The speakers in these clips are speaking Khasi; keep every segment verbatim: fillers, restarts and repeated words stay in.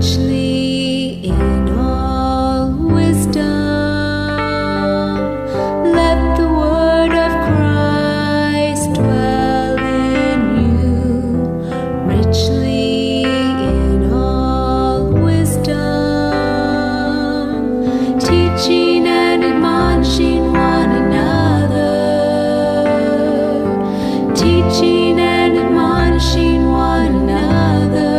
Richly in all wisdom, let the word of Christ dwell in you. Richly in all wisdom, teaching and admonishing one another, teaching and admonishing one another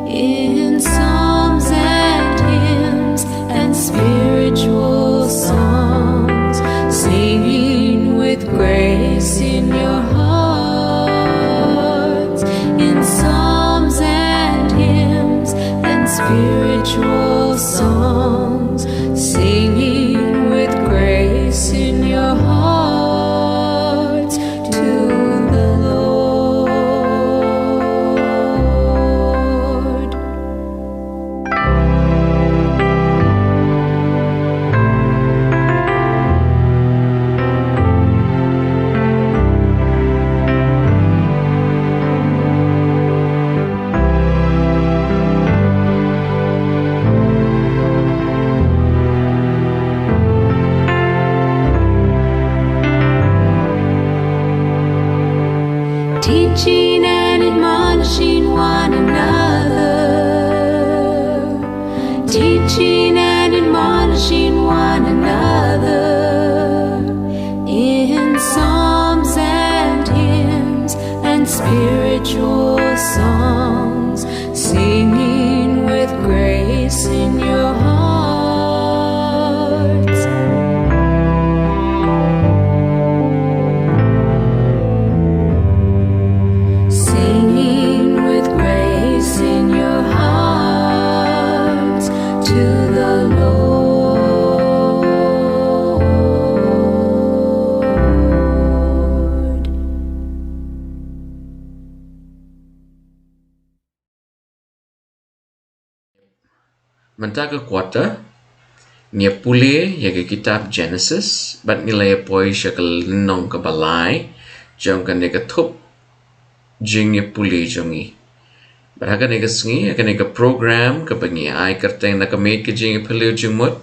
in psalms and hymns and spiritual songs, singing with grace in your hearts, in psalms and hymns and spiritual songs, singing with grace in your hearts to the Lord. Teaching and admonishing one another, teaching and admonishing one another in psalms and hymns and spiritual songs, singing with grace in your hearts. Singing with grace in your hearts to the Lord. Mynta ka quarter, ngi pule ïa ka kitab Genesis, bad ngi la ïa poi sha ka lynnong kaba lai jong kane ka thup jingïapule jong ngi. Bad ha kane ka sngi, ha kane ka program kaba ngi ai kyrteng Na Ka Miet Ka Jingïaphylliew Jingmut,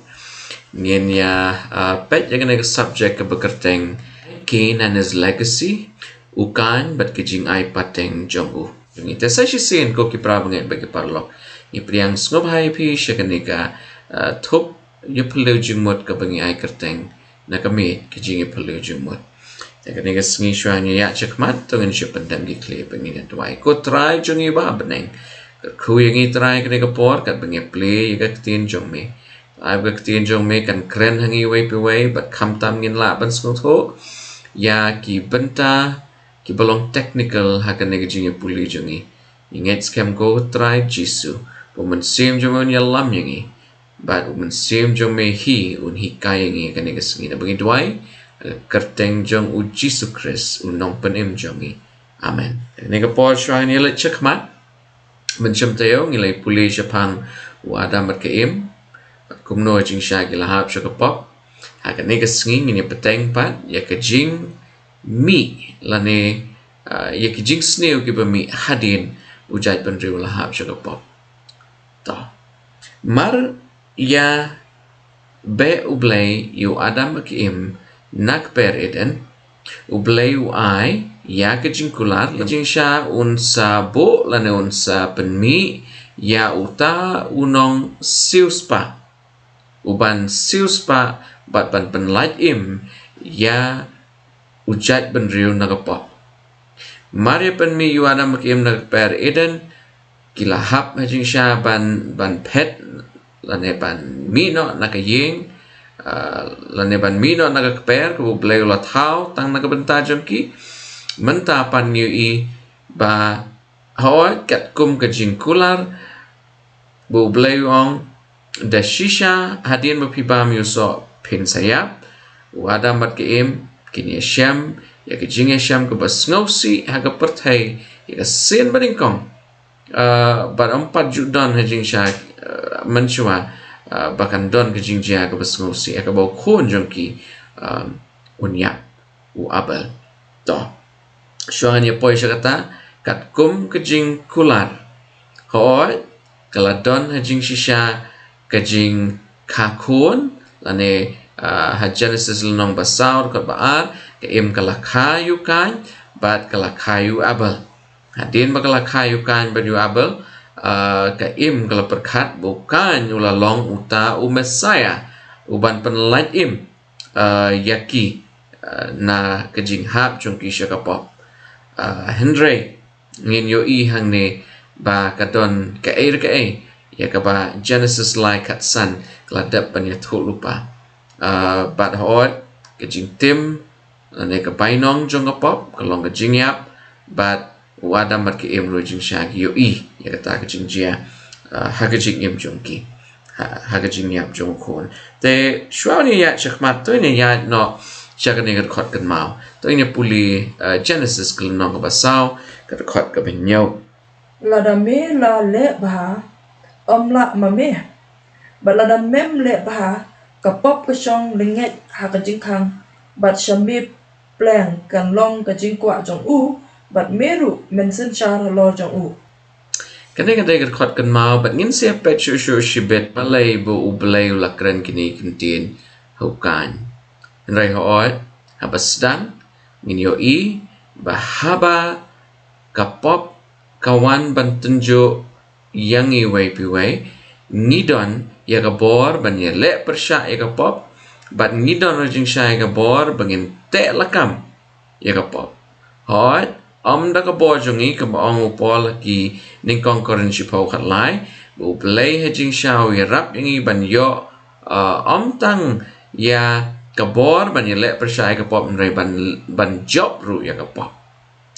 ngin ïa, ah, peit ïa kane ka subject kaba kyrteng Cain and His Legacy, u Kain bad ka jingai pateng jong u. Jong ngi te sa shisien, ko ki para bangeit bad ki paralok, ngi pdiang sngewbha ïa phi sha kane ka, ah, thup ïaphylliew jingmut kaba ngi ai kyrteng Na Ka Miet Ka Jingïaphylliew Jingmut. Te kane ka sngi, shuwa ngi ïaid shakhmat, to ngin shu pyndem ki khlieh bad ngin ïa duwai. Ko Trai jong ngi ba ha bneng, kyrkhu ïa ngi Trai kane ka por katba ngi plie ïa ka ktien jong me. Ai ba ka ktien jong me kan kren ha ngi iwei pa iwei, bad khamtam ngin lah ban sngewthuh ïa ki bynta kiba long technical ha kane ka jingïapule jong ngi. Ngi ngeit skhem ko Trai Jisu, ba u Mynsiem jong me un ïalam ïa ngi, bad u Mynsiem jong me hi un hikai ïa ngi ha kane ka sngi. Naba ngi duwai ha ka kyrteng jong u Jisu Khrist, u Nongpynim jong ngi. Amen. Kane ka por, shuwa ngin ïa leit shakhmat, mynshwa taïew ngi la ïa pule shaphang u Adam bad ka Im, bad kumno ha jingshisha ki la hap sha ka pop. Ha kane ka sngi ngin ïa bteng pat ïa ka jingmih lane, ah, ïa ki jingsniew kiba mih hadien u jaitbynriew la hap sha ka pop. To. Mar ïa beh U Blei ïa u Adam bad ka Im na ka kper Eden, U Blei u ai ïa ka jingkular, ha jingshisha un sa buh lane un sa pynmih ïa uta u nongsiewspah, uban siewspah bad ban pynlait im ïa u jaitbynriew na ka pop. Mar ïa pynmih ïa u Adam bad ka Im na ka kper Eden, ki la hap ha jingshisha ban, ban phet lane ban mih noh na ka ïing, ah, lane ban mih noh na ka kper kaba U Blei u la thaw tang na ka bynta jong ki. Mynta pat ngi ïohi ba hooid, katkum ka jingkular ba U Blei u ong, da shisha hadien ba phi bam ïa u soh phin sa ïap, u Adam bad ka Im kin ïashem ïa ka jingïashem kaba sngewsih ha ka pyrthei ïa ka sien banyngkong. Ah, bad ym pat ju don ha jingshisha, ah, mynshuwa, ah, ba kan don ka jingjia kaba sngewsih ha kaba u khun jong ki, ah, un ïap, u Abel. To. Shuwa ngan ïa poi sha kata, katkum ka jingkular. Hooid, ka la don ha jingshisha ka jingkha khun, lane, ah, ha Genesis lynnong ba saw dkhot ba ar, ka Im ka la kha ïa u Kain, bad ka la kha ïa u Abel. Hadien ba ka la kha ïa u Kain bad ïa u Abel, ah, ka Im ka la pyrkhat ba u Kain u la long uta u Messiah, u ban pynlait im, ah, ïa ki, ah, na ka jinghap jong ki sha ka pop. Ah, hynrei, ngin ïohi hangne ba ka don kaei re kaei ïa kaba Genesis lai khatsan ka la dep ban ïathuh lypa. Ah, bad hooid, ka jingtim, lane ka bainong jong ka pop, ka long ka jingïap, bad u Adam bad ka Im ruh jingshisha ki ïohi ïa kata ka jingjia, ah, ha ka jingim jong ki, ha, ha ka jingïap jong u khun. Te shuwa ngin ïaid shakhmat, to ngin ïaid noh sha kane ka dkhot kynmaw. To ngin ïa pule, ah, Genesis ka lynnong kaba saw, ka dkhot kaba hynñiew. Lada me la leh bha, ym lah ma me. Bad lada mem leh bha, ka pop ka shong lyngngeit ha ka jingkhang, bad sha me pleng kan long ka jingkwah jong u, bad me ruh men synshar halor jong u. Kane ka dei ka dkhot kynmaw, bad ngin sa peit shuh shuh shibit balei ba U Blei u la kren kine ki ktien ha u Kain. Hynrei hooid, haba sdang, ngin ïohi ba haba ka pop ka wan ban tynjuh ïa ngi iwei pa iwei, ngi don ïa ka bor ban ïaleh pyrshah ïa ka pop, bad ngi don ruh jingshisha ïa ka bor ba ngin teh lakam ïa ka pop. Hooid, ym da ka bor jong ngi, kumba ong u Paul ha ki nyngkong Korinth shiphew khatlai, ba U Blei ha jingshisha u ïarap ïa ngi ban ïoh, ah, ym tang ïa ka bor ban ïaleh pyrshah ïa ka pop, hynrei ban, ban jop ruh ïa ka pop.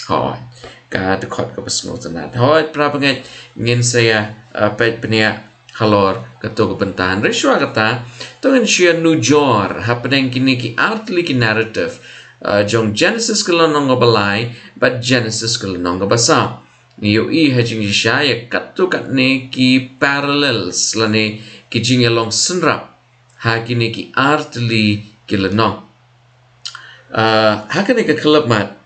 Hooid, ka dkhot kaba sngewtynnat. Hooid, para bangeit, ngin sa ïa, ah, peit bniah halor kato ka bynta. Hynrei shuwa kata, to ngin sa ïa nujor hapdeng kine ki artylli ki narrative, ah, jong Genesis ka lynnong kaba lai bad Genesis ka lynnong kaba saw. Ngi ïohi ha jingshisha ïa katto katne ki parallels lane ki jingïalong synrap ha kine ki artylli ki lynnong. Ah, ha kane ka khyllipmat,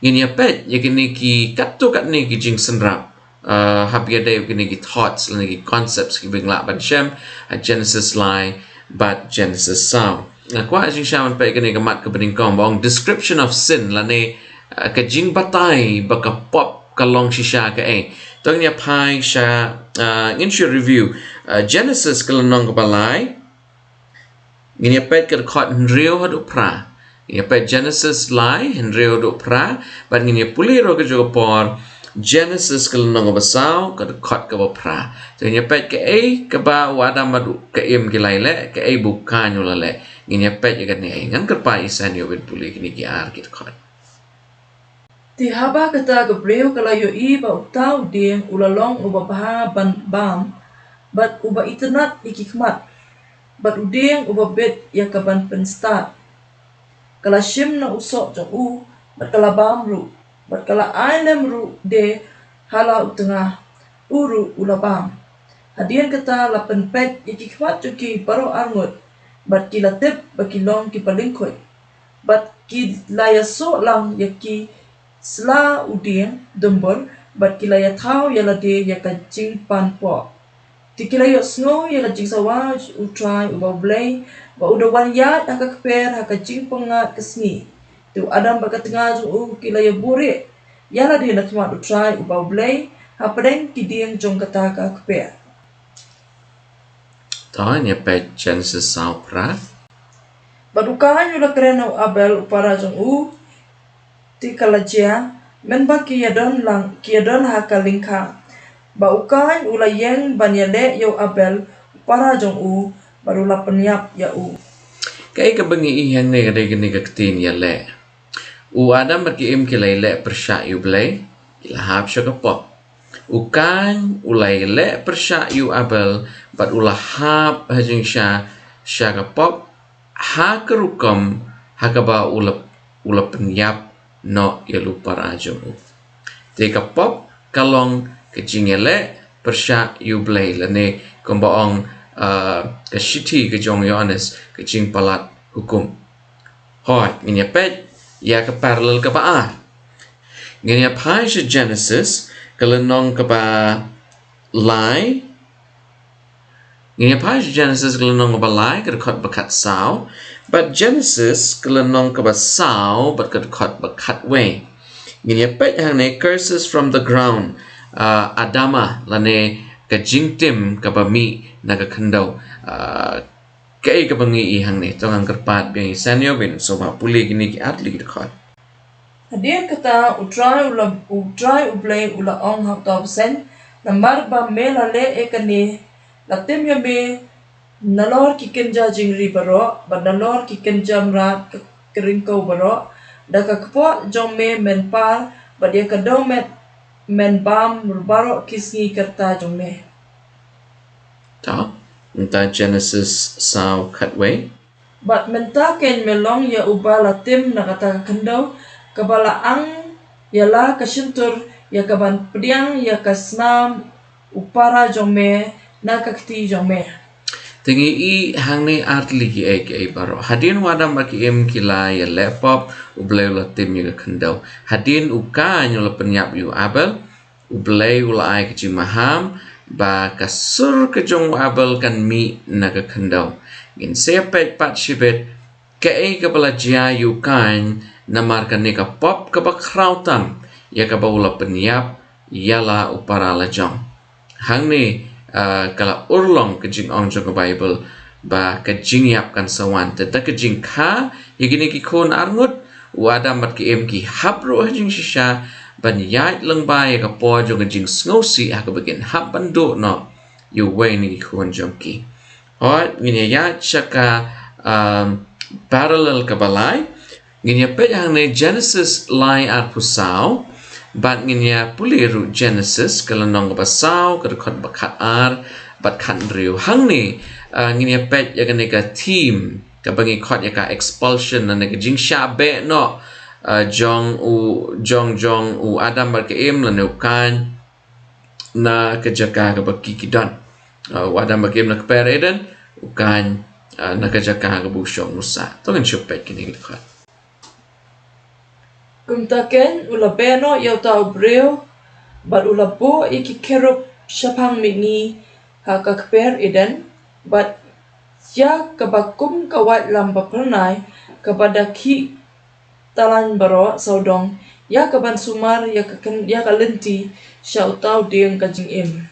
ngin ïa peit ïa kine ki katto katne ki jingsynrap, ah, haba ïadei bad kine ki thoughts lane ki concepts kiba ngi lah ban shem ha Genesis lai bad Genesis saw. Nga kwah jingshisha ban peit kane ka mat kaba nyngkong ba ong description of sin lane, ah, ka jingbatai ba ka pop ka long shisha kaei. To ngin ïa phai sha, ah, ngin sa review, ah, Genesis ka lynnong kaba lai. Ngin ïa peit ka dkhot hynriew haduh phra. Ngin ïa peit Genesis lai, hynriew haduh phra, bad ngin ïa pule ruh ka juh ka por Genesis ka lynnong kaba saw, ka dkhot kaba phra. To ngin ïa peit kaei kaba u Adam bad ka Im ki la ïaleh, kaei ba u Kain u la leh. Ngin ïa peit ïa kane, ngan kyrpad ïa phi ban pule kine ki ar ki dkhot. Te haba kata ka briew ka la ïohi ba uta u dieng u la long uba bha ban bam, bad uba itynnad ïa ki khmat, bad u dieng uba bit ïa ka ban pynstad. Ka la shim na u soh jong u, bad ka la bam ruh, bad ka la ai lem ruh de ha la u tnga, u ruh u la bam. Hadien kata la pynpeit ïa ki khmat jong ki baroh arngut, bad ki la tip ba ki long kiba lyngkhuid. Bad ki la ïasoh lang ïa ki sla u dieng dumbur, bad ki la ïathaw ïa lade ïa ka jingpanpoh. Te ki la ïohsngew ïa ka jingsawa u Trai uba U Blei, ba u da wan ïaid ha ka kper ha ka jingpyngngad ka sngi. Te u Adam bad ka tnga jong u ki la ïabuhrieh ïa lade na khmat u Trai uba U Blei, hapdeng ki dieng jong kata ka kper. To ngin ïa peit Genesis saw phra. Bad u Kain u la kren ha u Abel u para jong u, te ka la jia, mynba ki ïadon lang, ki ïadon ha ka lyngkha. Bad u Kain u la ïeng ban ïaleh ïa u Abel u para jong u, bad u la pynïap ïa u. Kaei kaba ngi ïohi hangne ka dei kane ka ktien ïaleh. U Adam bad ka Im ki la ïaleh pyrshah ïa U Blei, ki la hap sha ka pop. U Kain u la ïaleh pyrshah ïa u Abel, bad u la hap ha jingshisha sha ka pop, ha ka rukom ha kaba u la, u la pynïap noh ïa u para jong u. Te ka pop ka long ka jingïaleh pyrshah ïa U Blei lane kumba ong, ah, ka shithi ka jong u Ïoannis, ka jingpalat hukum. Hooid, ngin ïa peit ïa ka parallel kaba ar. Ngin ïa phai sha Genesis, ka lynnong kaba lai. Ngin ïa phai sha Genesis ka lynnong kaba lai ka dkhot ba khatsaw. Bad Genesis ka lynnong kaba saw bad ka dkhot ba khatwei. Ngin ïa peit hangne curses from the ground. Ah, Adama lane ka jingtim kaba mih na ka khyndew. Ah, kaei kaba ngi i hangne, to ngan kyrpad biang ïa i Sanyo ban sngewbha pule kine ki artylli ki dkhot. Hadien kata u Trai u la, u Trai u Blei u la ong ha uta u bseiñ, namar ba me la leh ïa kane, la tim ïa me nalor ki kynja jingri baroh bad nalor ki kynja mrad ka, ka ryngkew baroh, da ka kpoh jong me men par bad ïa ka dewmet men bam baroh ki sngi ka rta jong me. Ta, mynta Genesis saw khatwei. Bad mynta keiñ me long ïa uba la tim na kata ka khyndew, kaba la ang ïa la ka shyntur, ïa kaban pdiang ïa ka snam u para jong me na ka kti jong me. Te ngi i hangne artylli kiei kiei baroh. Hadien u Adam bad ka Im ki la ïaleh pop, u Blei u la tim ïa ka khyndew. Hadien u Kain u la pynïap ïa u Abel, u Blei u la ai ka jingmaham ba ka sur ka jong u Abel kan mih na ka khyndew. Ngin sa peit pat shibit kaei kaba la jia ïa u Kain namar kane ka pop kaba khraw tam ïa kaba u la pynïap ïa la u para la jong. Hangne, ah, ka la urlong ka jingong jong ka Baibl ba ka jingïap kan sa wan. Te da ka jingkha ïa kine ki khun arngut, u Adam bad ka Im ki hap ruh ha jingshisha ban ïaid lyngba ïa ka por jong ka jingsngewsih ha kaba kin hap ban duh noh ïa uwei na ki khun jong ki. Hooid, ngin ïa ïaid sha ka, um, parallel kaba lai. Ngin ïa peit hangne Genesis lai arphew saw, bad ngin ïa pule ruh Genesis ka lynnong kaba saw, ka dkhot ba khatar bad khathynriew. Hangne, ah, ngin ïa peit ïa kane ka theme kaba ngi khot ïa ka expulsion, lane ka jingshah beh noh, ah, jong u, jong, jong u Adam bad ka Im lane u Kain na ka jaka kaba ki ki don. Ah, u Adam bad ka Im na ka kper Eden, u Kain, ah, na ka jaka kaba u shong u sah. To ngin shu peit kine ki dkhot. Kumta keiñ u la beh noh ïa uta u briew, bad u la buh ïa ki kherub shaphang mihngi ha ka kper Eden, bad ïa kaba kum ka waitlam ba phyrnai, kaba da khih talain baroh sawdong, ïa kaban sumar ïa ka kyn-, ïa ka lynti sha uta u dieng ka jingim.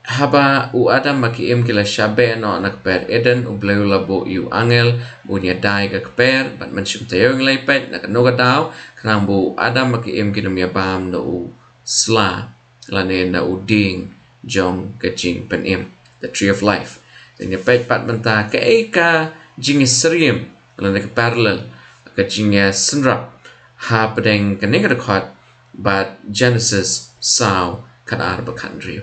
Haba u Adam bad ka Im ki la shah beh noh na ka kper Eden, u Blei u la buh ïa u angel ba un ïada ïa ka kper, bad mynshem taïew ngi la peit na kano ka daw, khnang ba u Adam bad ka Im kin ym ïa bam na u sla lane na u dieng jong ka jingpynim, the tree of life. Te ngin ïa peit pat mynta kaei ka jingïasyriem lane ka parallel, ka jingïasynrap hapdeng kane ka dkhot bad Genesis saw, khatar bad khathynriew.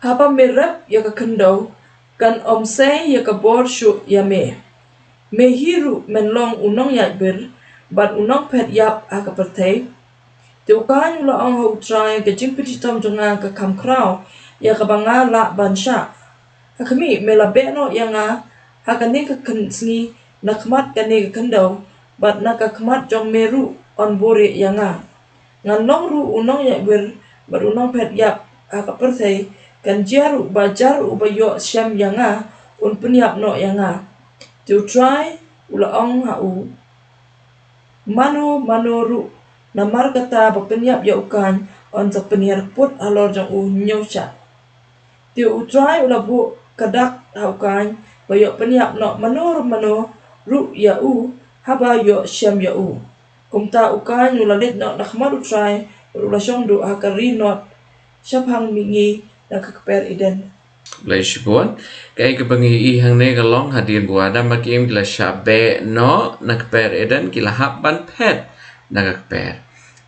Haba me rep ïa ka khyndew, kan ym sei ïa ka bor shuh ïa me. Me hi ruh men long u nongïaid wir bad u nongphet ïap ha ka pyrthei. Te u Kain u la ong ha u Trai, ka jingpynshitom jong nga ka kham khraw ïa kaba nga lah ban shah. Ha khmih, me la beh noh ïa nga ha kane ka kyn-, sngi na khmat kane ka khyndew, bad na ka khmat jong me ruh yn buhrieh ïa nga. Ngan long ruh u nongïaid wir bad u nongphet ïap ha ka pyrthei, kan jia ruh ba jar uba ïoh shem ïa nga un pynïap noh ïa nga. Te u Trai u la ong ha u, mano mano ruh namar kata ba pynïap ïa u Kain yn sa pynhiar kput halor jong u hynñiew shah. Te u Trai u la buh ka dak ha u Kain ba ïoh pynïap noh mano mano ruh ïa u haba ïoh shem ïa u. Kumta u Kain u la leit noh na khmat u Trai, u la shong duh ha ka ri Nod shaphang mihngi na ka kper Eden. Khublei shibun. Kaei kaba ngi i hangne ka long hadien ba u Adam bad ka Im ki la shah beh noh na ka kper Eden, ki la hap ban phet na ka kper.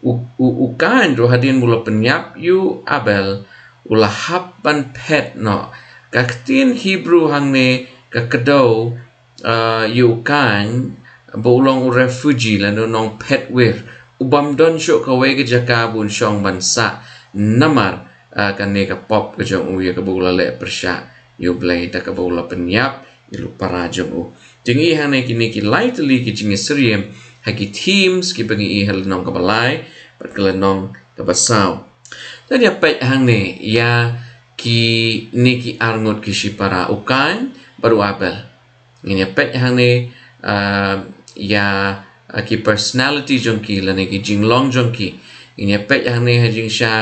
U, u, u Kain ruh hadien ba u la pynïap ïa u Abel, u la hap ban phet noh. Ka ktien Hebrew hangne ka kdew, ah, ïa u Kain ba u long u refugee lane u nongphet wir, u bym don shuh kawei ka jaka ba un shong ban sah namar, ah, kane ka pop ka jong u ïa kaba u la leh pyrshah ïa u Blei da kaba u la pynïap ïa u para jong u. Te ngi i hangne kine ki lai tylli ki jingïasyriem ha ki themes kiba ngi i ha lynnong kaba lai bad ka lynnong kaba saw. Te ngi ïa peit hangne ïa kine ki arngut ki shipara, u Kain bad u Abel. Ngin ïa peit hangne, ah, ïa, ah, ki personality jong ki, lane ki jinglong jong ki. Ngin ïa peit hangne ha jingshisha,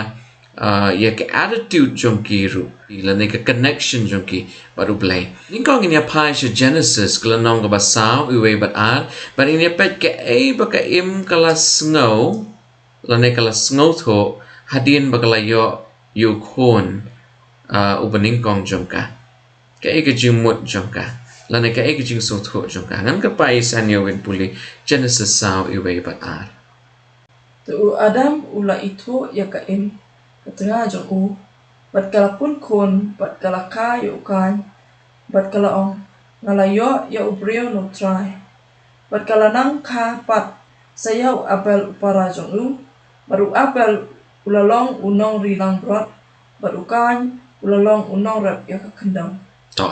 ah, ïa ka attitude jong ki ruh, lane ka connection jong ki bad U Blei. Nyngkong ngin ïa phai sha Genesis, ka lynnong kaba saw, uwei bad ar, bad ngin ïa peit kaei ba ka Im ka la sngew, lane ka la sngewthuh hadien ba ka la ïoh ïa u khun, ah, uba nyngkong jong ka. Kaei ka jingmut jong ka, lane kaei ka jingsngewthuh jong ka. Ngan kyrpad ïa phi ban pule Genesis saw, uwei bad ar. Te u Adam u la ithuh ïa ka Im, ka tnga jong u, bad ka la pun khun, bad ka la kha ïa u Kain, bad ka la ong, nga la ïoh ïa u briew na U Trai. Bad ka la nang kha pat sa ïa u Abel u para jong u, bad u Abel u la long u nongri langbrot, bad u Kain u la long u nongrep ïa ka khyndew. To,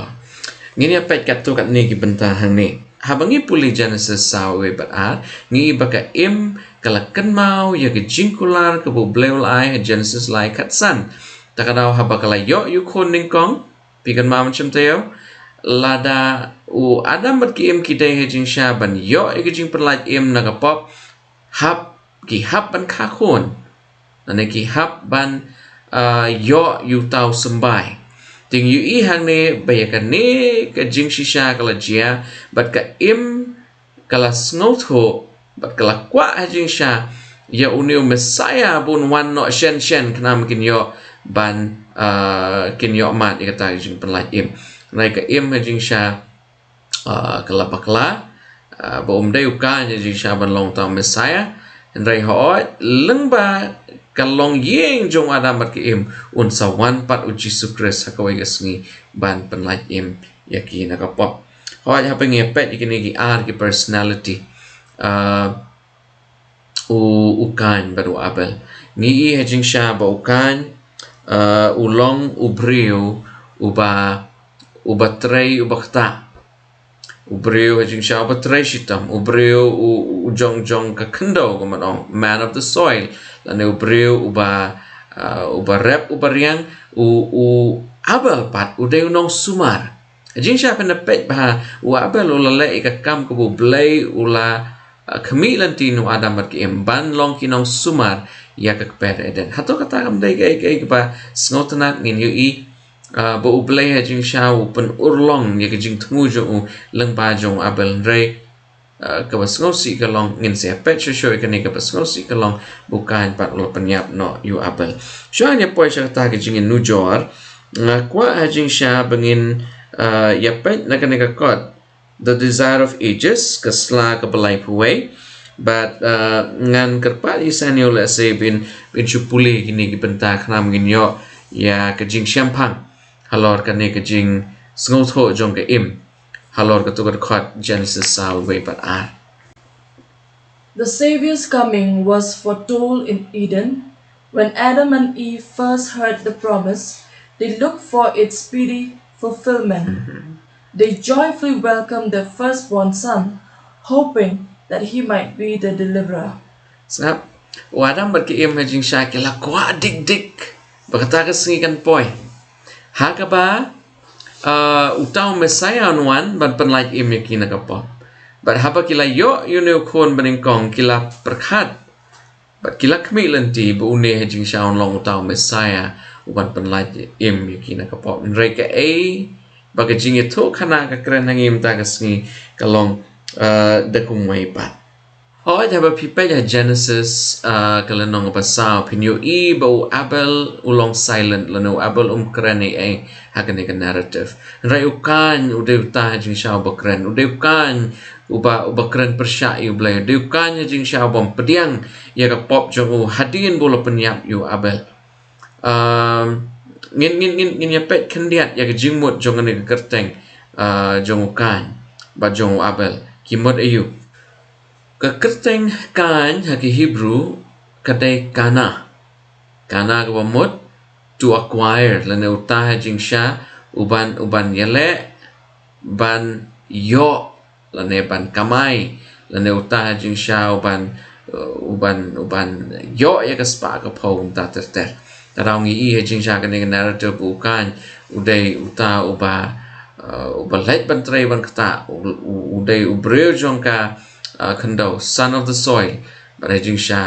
ngin ïa peit katto katne ki bynta hangne. Haba ngi pule Genesis saw, uwei bad ar, ngi i ba ka Im ka la kynmaw ïa ka jingkular kaba U Blei u la ai ha Genesis lai khatsan. Ta ka daw haba ka la ïoh ïa u khun nyngkong, phi kynmaw mynshem taïew, lada u Adam bad ka Im ki dei ha jingshisha ban ïoh ïa ka jingpynlait im na ka pop, hap, ki hap ban kha khun, lane ki hap ban, ah, ïoh ïa uta u symbai. Te ngi ïohi hangne ba ïa kane ka jingshisha ka la jia, bad ka Im ka la sngewthuh, bad ka la kwah ha jingshisha ïa une u Messiah ba un wan noh shen shen, khnang ba kin ïoh ban, ah, kin ïoh mad ïa kata ka jingpynlait im. Hynrei ka Im ha jingshisha, ah, ka la bakla, ah, ba um dei u Kain ha jingshisha ban long uta u Messiah. Hynrei hooid, lyngba ka longïing jong u Adam bad ka Im, un sa wan pat u Jisu Khrist ha kawei ka sngi ban pynlait im ïa ki na ka pop. Hooid, haba ngi ïa peit ïa kine ki ar ki personality, ah, u, u Kain bad u Abel, ngi i ha jingshisha ba u Kain, ah, u long u briew uba, uba trei, uba ktah. U briew ha jingshisha uba trei shitom, u briew u, u jong, jong ka khyndew, kumba ong, man of the soil, lane u briew uba, ah, uba rep, uba riang. U, u Abel pat u dei u nongsumar. Ha jingshisha phin da peit ba u Abel u la leh ïa ka kam kaba U Blei u la, ah, khmih lynti na u Adam bad ka Im, ban long ki nongsumar ïa ka kper Eden. Hato kata kam dei kaei kaei kaba sngewtynnat? Ngin ïohi, ah, ba U Blei ha jingshisha u pynurlong ïa ka jingthmu jong u lyngba jong u Abel, hynrei, ah, kaba sngewsih ka long, ngin sa ïa peit shuh shuh ïa kane, kaba sngewsih ka long ba u Kain pat u la pynïap noh ïa u Abel. Shuwa ngin ïa poi sha kata ka jingïanujor, nga kwah ha jingshisha ba ngin, ah, ïa peit na kane ka kot, The Desire of Ages, ka sla kaba laiphew wei. Bad, ah, ngan kyrpad ïa phi sha ïoh lehse ban, ban shu pule kine ki bynta khnang ba ngin ïoh ïa ka jingshemphang halor kane ka jingsngewthuh jong ka Im halor kato ka dkhot Genesis saw, uwei bad ar. The Savior's coming was foretold in Eden. When Adam and Eve first heard the promise, they looked for its speedy fulfillment. They joyfully welcomed their firstborn son, hoping that he might be the deliverer. Sngap, u Adam bad ka Im ha jingshisha ki la kwah dik dik ba kata ka sngi kan poi ha kaba, ah, uta u Messiah un wan ban pynlait im ïa ki na ka pop. Bad haba ki la ïoh ïa une u khun ba nyngkong, ki la pyrkhat bad ki la khmih lynti ba une ha jingshisha un long uta u Messiah uban pynlait im ïa ki na ka pop. Hynrei kaei ba ka jingïathuhkhana ka kren ha ngi mynta ka sngi ka long, ah, da kumwei pat. Hooid, haba phi peit ha Genesis, ah, ka lynnong kaba saw, phin ïohi ba u Abel u long silent, lane u Abel um kren ei ei ha kane ka narrative. Hynrei u Kain u dei uta ha jingshisha uba kren, u dei u Kain uba, uba kren pyrshah ïa U Blei, u dei u Kain ha jingshisha uba ym pdiang ïa ka pop jong u hadien ba u la pynïap ïa u Abel. Um, ngin, ngin, ngin, ngin ïa peit khyndiat ïa ka jingmut jong kane ka kyrteng, ah, jong u Kain bad jong u Abel. Ki mut aïu? Ka kyrteng Kain ha ka Hebru ka dei kana. Kana kaba mut to acquire, lane uta ha jingshisha uban, uban ïaleh, ban ïoh, lane ban kamai, lane uta ha jingshisha uban, uh, uban, uban ïoh ïa ka spah ka phew, kumta ter ter. Ka daw ngi i ha jingshisha kane ka narrative u Kain u dei uta uba, uh, uba leit ban trei ban ktah, u, u, u dei u briew jong ka, uh, khyndew, son of the soil. Bad ha jingshisha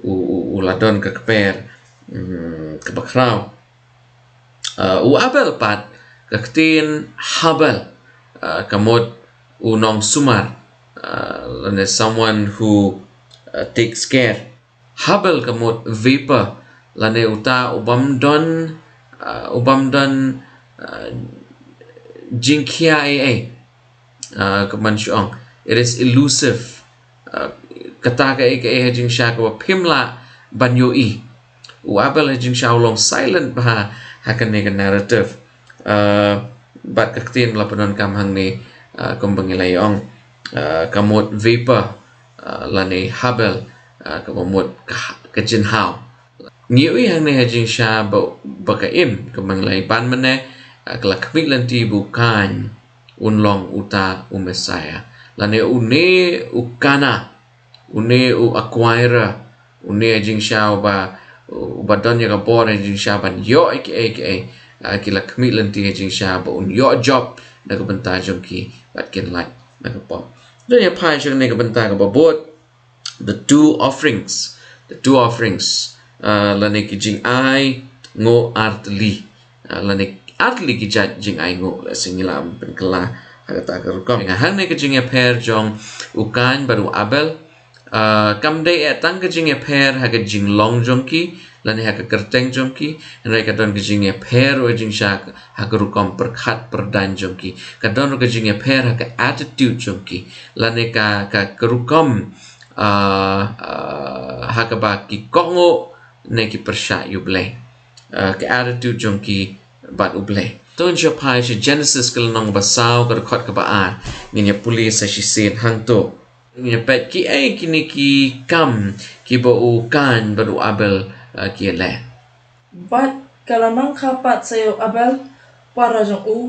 u, u, u la don ka kper, mm, kaba khraw. Uh, u Abel pat, ka ktien Habel, uh, ka mut u nongsumar, uh, lane someone who, uh, takes care. Habel ka mut vapor, lane uta u bym don, uh, u bym don, uh, jingkhia ei ei. Uh, ka man shu ong, it is elusive. Uh, kata kaei kaei ha jingshisha kaba phim lah ban ïohi. U Abel ha jingshisha u long silent bha ha kane ka narrative. Uh, bad ka ktien ba la pyndonkam hangne, uh, kumba ngi la ïa ong, uh, ka mut vapor, uh, lane Habel, uh, kaba mut ka, ka jinghaw. Ngi ïohi hangne ha jingshisha ba, ba ka im, kumba ngi la ïa ban mynne, uh, ka la khmih lynti ba u Kain un long uta u Messiah. Lane une u Kana, une u acquirer, une ha jingshisha uba, uba don ïa ka bor ha jingshisha ban ïoh ei kaei kaei. Ah, ki la khmih lynti ha jingshisha ba un ïoh jop na ka bynta jong ki bad kin lait na ka pop. Don ïa phai sha kane ka bynta kaba bud, the two offerings, the two offerings, ah, lane ki jingai nguh artylli. Ah, lane artylli ki jait jingai nguh, lehse ngi lah ban pynkylla ha kata ka rukom. Nga hangne ka jingïapher jong u Kain bad u Abel, ah, kam dei eh tang ka jingïapher ha ka jinglong jong ki, lane ha ka kyrteng jong ki, hynrei ka don ka jingïapher ha jingshisha ha ka rukom pyrkhat pyrdaiñ jong ki. Ka don ka jingïapher ha ka attitude jong ki, lane ka, ka, ka rukom, ah, ah, ha kaba ki kohnguh ne ki pyrshah ïa u Blei. Ah, ka attitude jong ki bad u Blei. To ngin sa phai sha Genesis ka lynnong ba saw ka dkhot kaba ar. Ngin ïa pule sa shisien hangto. Ngin ïa peit kiei kine ki kam kiba u Kain bad u Abel, ah, ki ïa leh. Bad ka la nang kha pat sa ïa u Abel para jong u,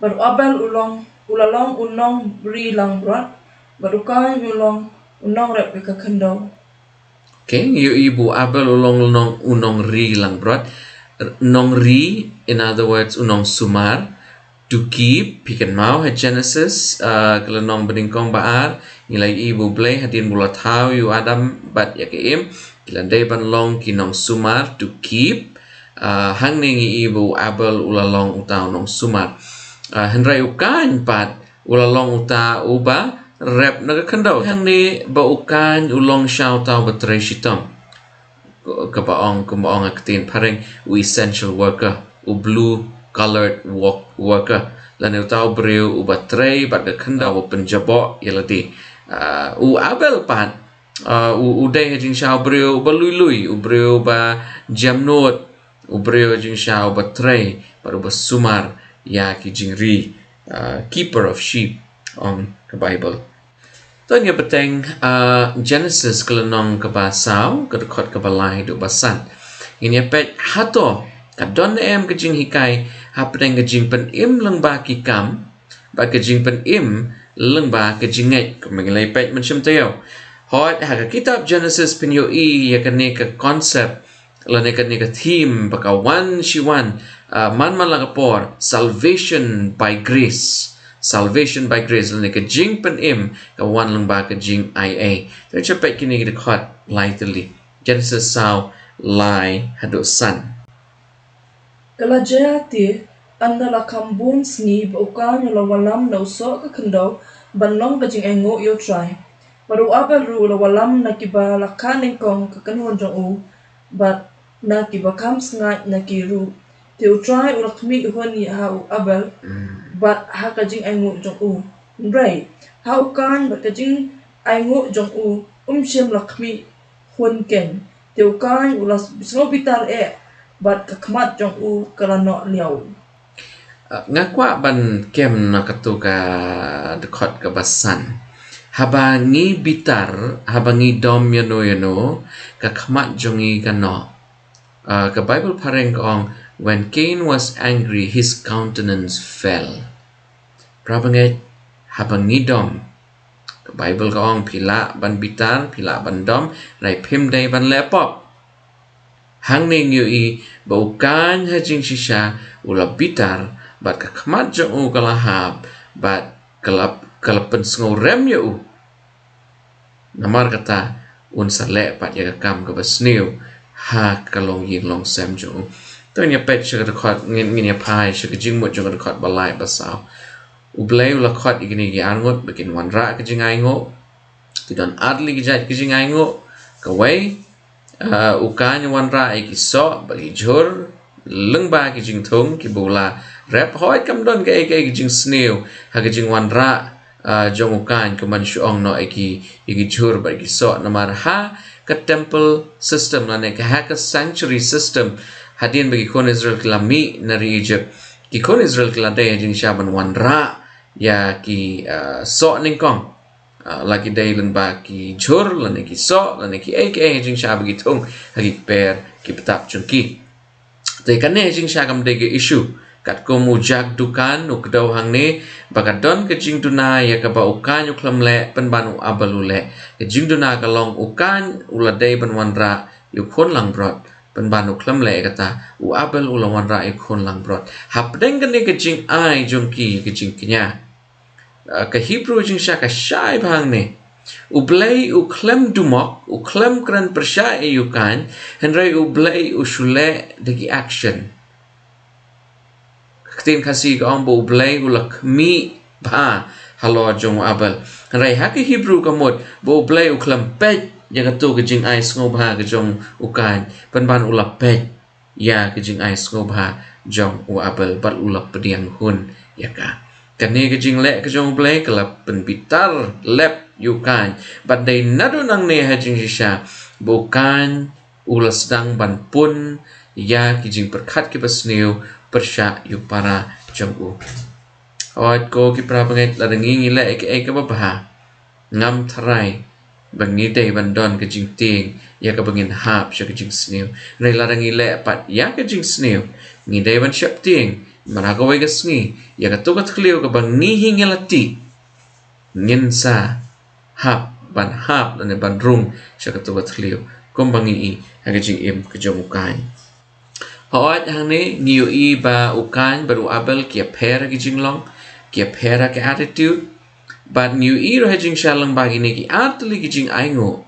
bad u Abel u long, u la long u nongri langbrot, bad u Kain u long u nongrep ïa ka khyndew. Okay, ngi ïohi ba u Abel u long, long u nongri langbrot. Nongri, in other words, u nongsumar. To keep, phi kynmaw ha Genesis, ah, ka lynnong ba nyngkong ba ar, ngi la ïohi ba u Blei hadien ba u la thaw ïa u Adam bad ïa ka Im, ki la dei ban long ki nongsumar, to keep. Ah, hangne ngi ïohi ba u Abel u la long uta u nongsumar. Ah, hynrei u Kain pat u la long uta uba rep na ka khyndew. Hangne ba u Kain u long sha uta uba trei shitom. Kaba ong, kumba ong ha ka ktien phareng, u essential worker, u blue collared work, worker. Lane uta u briew uba trei bad ka khyndew, uba pynjaboh ïa lade. Ah, u Abel pat, ah, u, u dei ha jingshisha u briew uba lui lui, u briew uba jemnud, u briew ha jingshisha uba trei bad uba sumar ïa ki jingri, ah, keeper of sheep, ong ka Baibl. To ngin ïa bteng, ah, Genesis ka lynnong kaba saw, ka dkhot kaba lai haduh ba san. Ngin ïa peit hato ka don ne em ka jinghikai hapdeng ka jingpynim lyngba ki kam bad ka jingpynim lyngba ka jingngeit, kumba ngi la ïa peit mynshem taïew. Hooid, ha ka kitab Genesis phin ïohi ïa kane ka concept lane kane ka theme ba ka wan shi wan, ah, man man la ka por, salvation by grace. Salvation by grace, lane ka jingpynim ka wan lyngba ka jingaiei. To ngin sa peit kine ki dkhot lai tylli. Genesis saw, lai haduh san. Ka la jia te, ynda la kham bun sngi ba u Kain u la wallam na u soh ka khyndew ban long ka jingainguh ïa u Trai. Bad u Abel ruh u la wallam na kiba la khah nyngkong ka kynhun jong u, bad na kiba kham sngaid na ki ruh. Te u Trai u la khmih hun ïa ha u Abel, bad ha ka jingainguh jong u. Hynrei ha u Kain bad ka jingainguh jong u, um shym la khmih hun keiñ. Te u Kain u la sngewbitar eh bad ka khmat jong u ka la noh liaw. Ah, nga kwah ban kem na kato ka dkhot kaba san. Haba ngi bitar, haba ngi dom ïano ïano, ka khmat jong ngi ka noh. Ah, ka Baibl phareng ka ong, "When Cain was angry, his countenance fell." Parabangeit, haba ngi dom, ka Baibl ka ong, phi lah ban bitar, phi lah ban dom, hynrei phim dei ban leh pop. Hangne ngi ïohi ba u Kain ha jingshisha u la bitar, bad ka khmat jong u ka la hap, bad ka la, ka la pynsngewrem ïa u. Namar kata, un sa leh pat ïa ka kam kaba sniew ha ka longïing longsem jong u. To ngin ïa peit sha ka dkhot, ngin, ngin ïa phai sha ka jingmut jong ka dkhot ba lai ba saw. U Blei u la khot ïa kine ki arngut ba kin wanrah ka jingainguh. Ki don ar tylli ki jait ka jingainguh. Kawei, ah, u Kain u wanrah ïa ki soh bad ki jhur lyngba ki jingthung kiba u la rep. Hooid, kam don kaei kaei ka jingsniew ha ka jingwanrah, ah, jong u Kain, kumban shu ong noh ïa ki, ïa ki jhur bad ki soh. Namar ha ka temple system lane ka, ha ka sanctuary system, hadien ba ki khun Israel ki la mih na ri Egypt, ki khun Israel ki la dei ha jingshisha ban wanrah ïa ki, ah, soh nyngkong. Ah, la ki dei lyngba ki jhur lane ki soh lane kiei kiei ha jingshisha ba ki thung ha ki kper ki btap jong ki. Te kane ha jingshisha kam dei ka issue. Katkum u Jack Duncan u kdew hangne ba ka don ka jingduna ïa kaba u Kain u khlem leh pynban u Abel u leh. Ka jingduna ka long u Kain u la dei ban wanrah ïa u khun langbrot, pynban u khlem leh ïa kata, u Abel u la wanrah ïa u khun langbrot. Hapdeng kane ka jingai jong ki, ka jingkñia, ah, ka Hebru jingshisha ka shai bha hangne. U Blei u khlem dumok, u khlem kren pyrshah ïa u Kain, hynrei u Blei u shu leh da ki action. Ka ktien Khasi ka ong ba u Blei u la khmih bha halor jong u Abel. Hynrei ha ka Hebru ka mut ba u Blei u khlem peit ïa kato ka jingai sngewbha ka jong u Kain, pynban u la peit ïa ka jingai sngewbha jong u Abel bad u la pdiang hun ïa ka. Kane ka jingleh ka jong u Blei ka la pynbitar lep ïa u Kain. Bad dei naduh nangne ha jingshisha ba u Kain u la sdang ban pun ïa ki jingpyrkhat kiba sniew pyrshah ïa u para jong u. Hooid ko ki para bangeit, lada ngi ngi leh ïa kaei kaba bha, ngam tharai ba ngi dei ban don ka jingtieng ïa kaba ngin hap sha ka jingsniew. Hynrei lada ngi leh pat ïa ka jingsniew, ngi dei ban sheptieng, namar ha kawei ka sngi, ïa kato ka thliew kaba ngi hi ngi la tih, ngin sa hap ban hap lane ban rung sha kato ka thliew, kumba ngi i ha ka jingim ka jong u Kain. Hooid, hangne ngi ïohi ba u Kain bad u Abel ki ïapher ha ki jinglong, ki ïapher ha ki attitude. Bad ngi ïohi ruh ha jingshisha lyngba kine ki ar tylli ki jingainguh,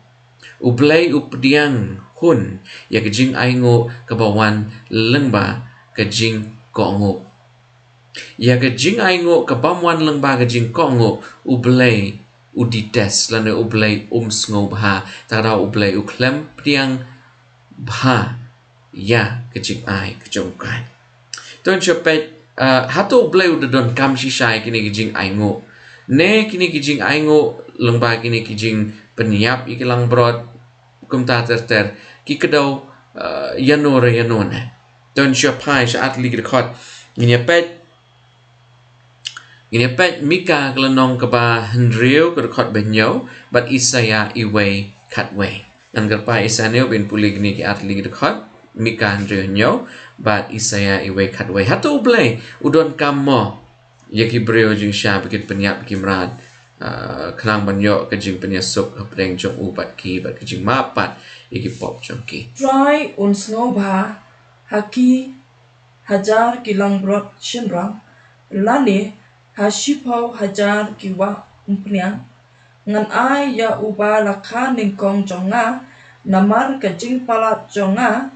u Blei u pdiang hun ïa ka jingainguh kaba wan lyngba ka jingkohnguh. Ïa ka jingainguh kabym wan lyngba ka jingkohnguh, u Blei u detest lane u Blei um sngewbha. Te kata u Blei u khlem pdiang bha ïa ka jingai ka jong u Kain. To ngin sa peit, ah, hato u Blei u da donkam shisha ïa kine ki jingainguh, ne kine ki jingainguh lyngba kine ki jingpynïap ïa ki langbrot, kumta ter ter, ki kdew, ah, ïano re ïano ne. To ngin sa phai sha ar tylli ki dkhot. Ngin ïa peit, ngin ïa peit Mika ka lynnong kaba hynriew ka dkhot ba hynñiew, bad Isaïah wei khatwei. Ngan kyrpad ïa sngewbha ban pule kine ki ar tylli ki dkhot, Mika hynriew hynñiew, bad Isaïah wei khatwei. Hato u Blei u donkam mo ïa ki briew jingshisha ba kin pynïap ki mrad, ah, khnang ban ïoh ka jingpynïasuk hapdeng jong u bad ki, bad ka jingmap pat ïa ki pop jong ki? Trai un sngewbha ha ki hajar ki langbrot shynrang, lane ha shiphew hajar ki wah umphniang? Ngan ai ïa uba la kha nyngkong jong nga namar ka jingpalat jong nga,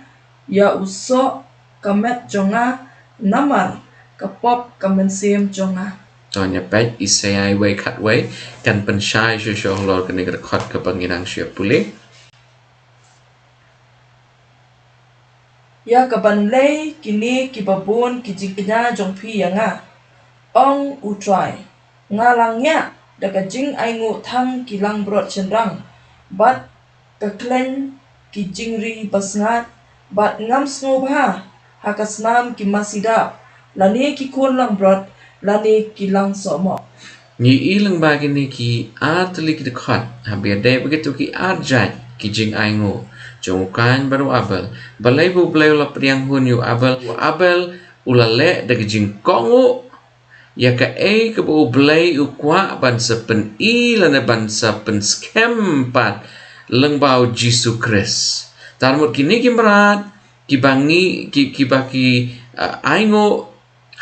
ïa u soh ka met jong nga namar ka pop ka mynsiem jong nga. To ngin ïa peit Isaïah wei khatwei, kan pynshai shuh shuh halor kane ka dkhot kaba ngi dang shu ïa pule. Ïa kaban lei kine kiba bun ki jingkñia jong phi ïa nga, ong u Trai. Nga la ngiah da ka jingainguh tang ki langbrot shynrang, bad ka khleng ki jingri basngat, bad ngam sngewbha ha ka snam ki masi dap, lane ki khun langbrot, lane ki lang sohmoh. Ngi i lyngba kine ki ar tylli ki dkhot, haba ïadei bad kito ki ar jait ki jingainguh jong u Kain bad u Abel, balei ba u Blei u la pdiang hun ïa u Abel? U Abel u la leh da ka jingkohnguh ïa kaei kaba u Blei u kwah ban sa pyni lane ban sa pynskhem pat lyngba u Jisu Khrist. Te mut kine ki mrad Kiba ngi, ki, kiba ki, ah, ainguh,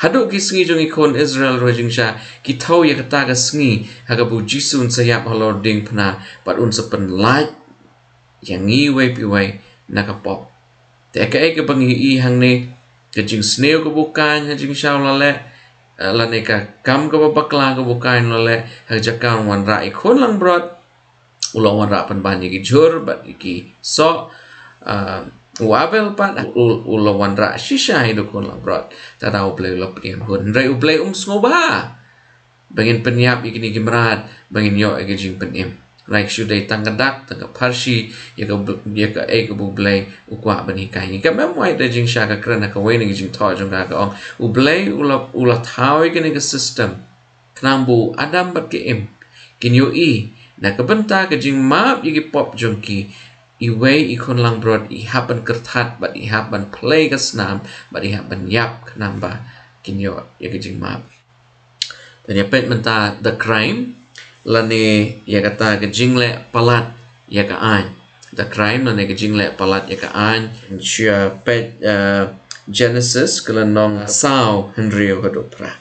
haduh ki sngi jong ki khun Israel ruh jingshisha, ki thew ïa kata ka sngi, ha kaba u Jisu un sa ïap halor diengphna, bad un sa pynlait ïa ngi iwei pa iwei na ka pop. Te kaei kaba ngi ïohi hangne, ka jingsniew kaba u Kain ha jingshisha u la leh, eh, lane ka kam kaba bakla kaba u Kain u la leh, ha ka jaka un wanrah ïa ki khun langbrot, u la wanrah pynban ïa ki jhur bad ïa ki soh, ah, u Abel pat, u, u la wanrah shisha ïa ki khun langbrot. Te da U Blei u la pdiang hun. Hynrei U Blei um sngewbha ba ngin pynïap ïa kine ki mrad, ba ngin ïoh ïa ka jingpynim. Hynrei shu dei tang ka dak, tang ka pharshi, ïa ka bl-, ïa kaei kaba U Blei u kwah ban hikai. Ïa ka mem wai da jingshisha ka kren ha kawei na ka jingthoh jong ka ka ong, U Blei u la, u la thaw ïa kane ka system. Khnang ba u Adam bad ka Im kin ïohi, na ka bynta ka jingmap ïa ki pop jong ki, iwei i khun langbrot i hap ban kyrthat bad i hap ban plie ka snam bad i hap ban ïap khnang ba kin ïoh ïa ka jingmap. Te ngi peit mynta the crime, lane ïa kata ka jingleh palat ïa ka aiñ. The crime, lane ka jingleh palat ïa ka aiñ. Shu peit, eh, Genesis, ka lynnong saw, hynriew haduh phra.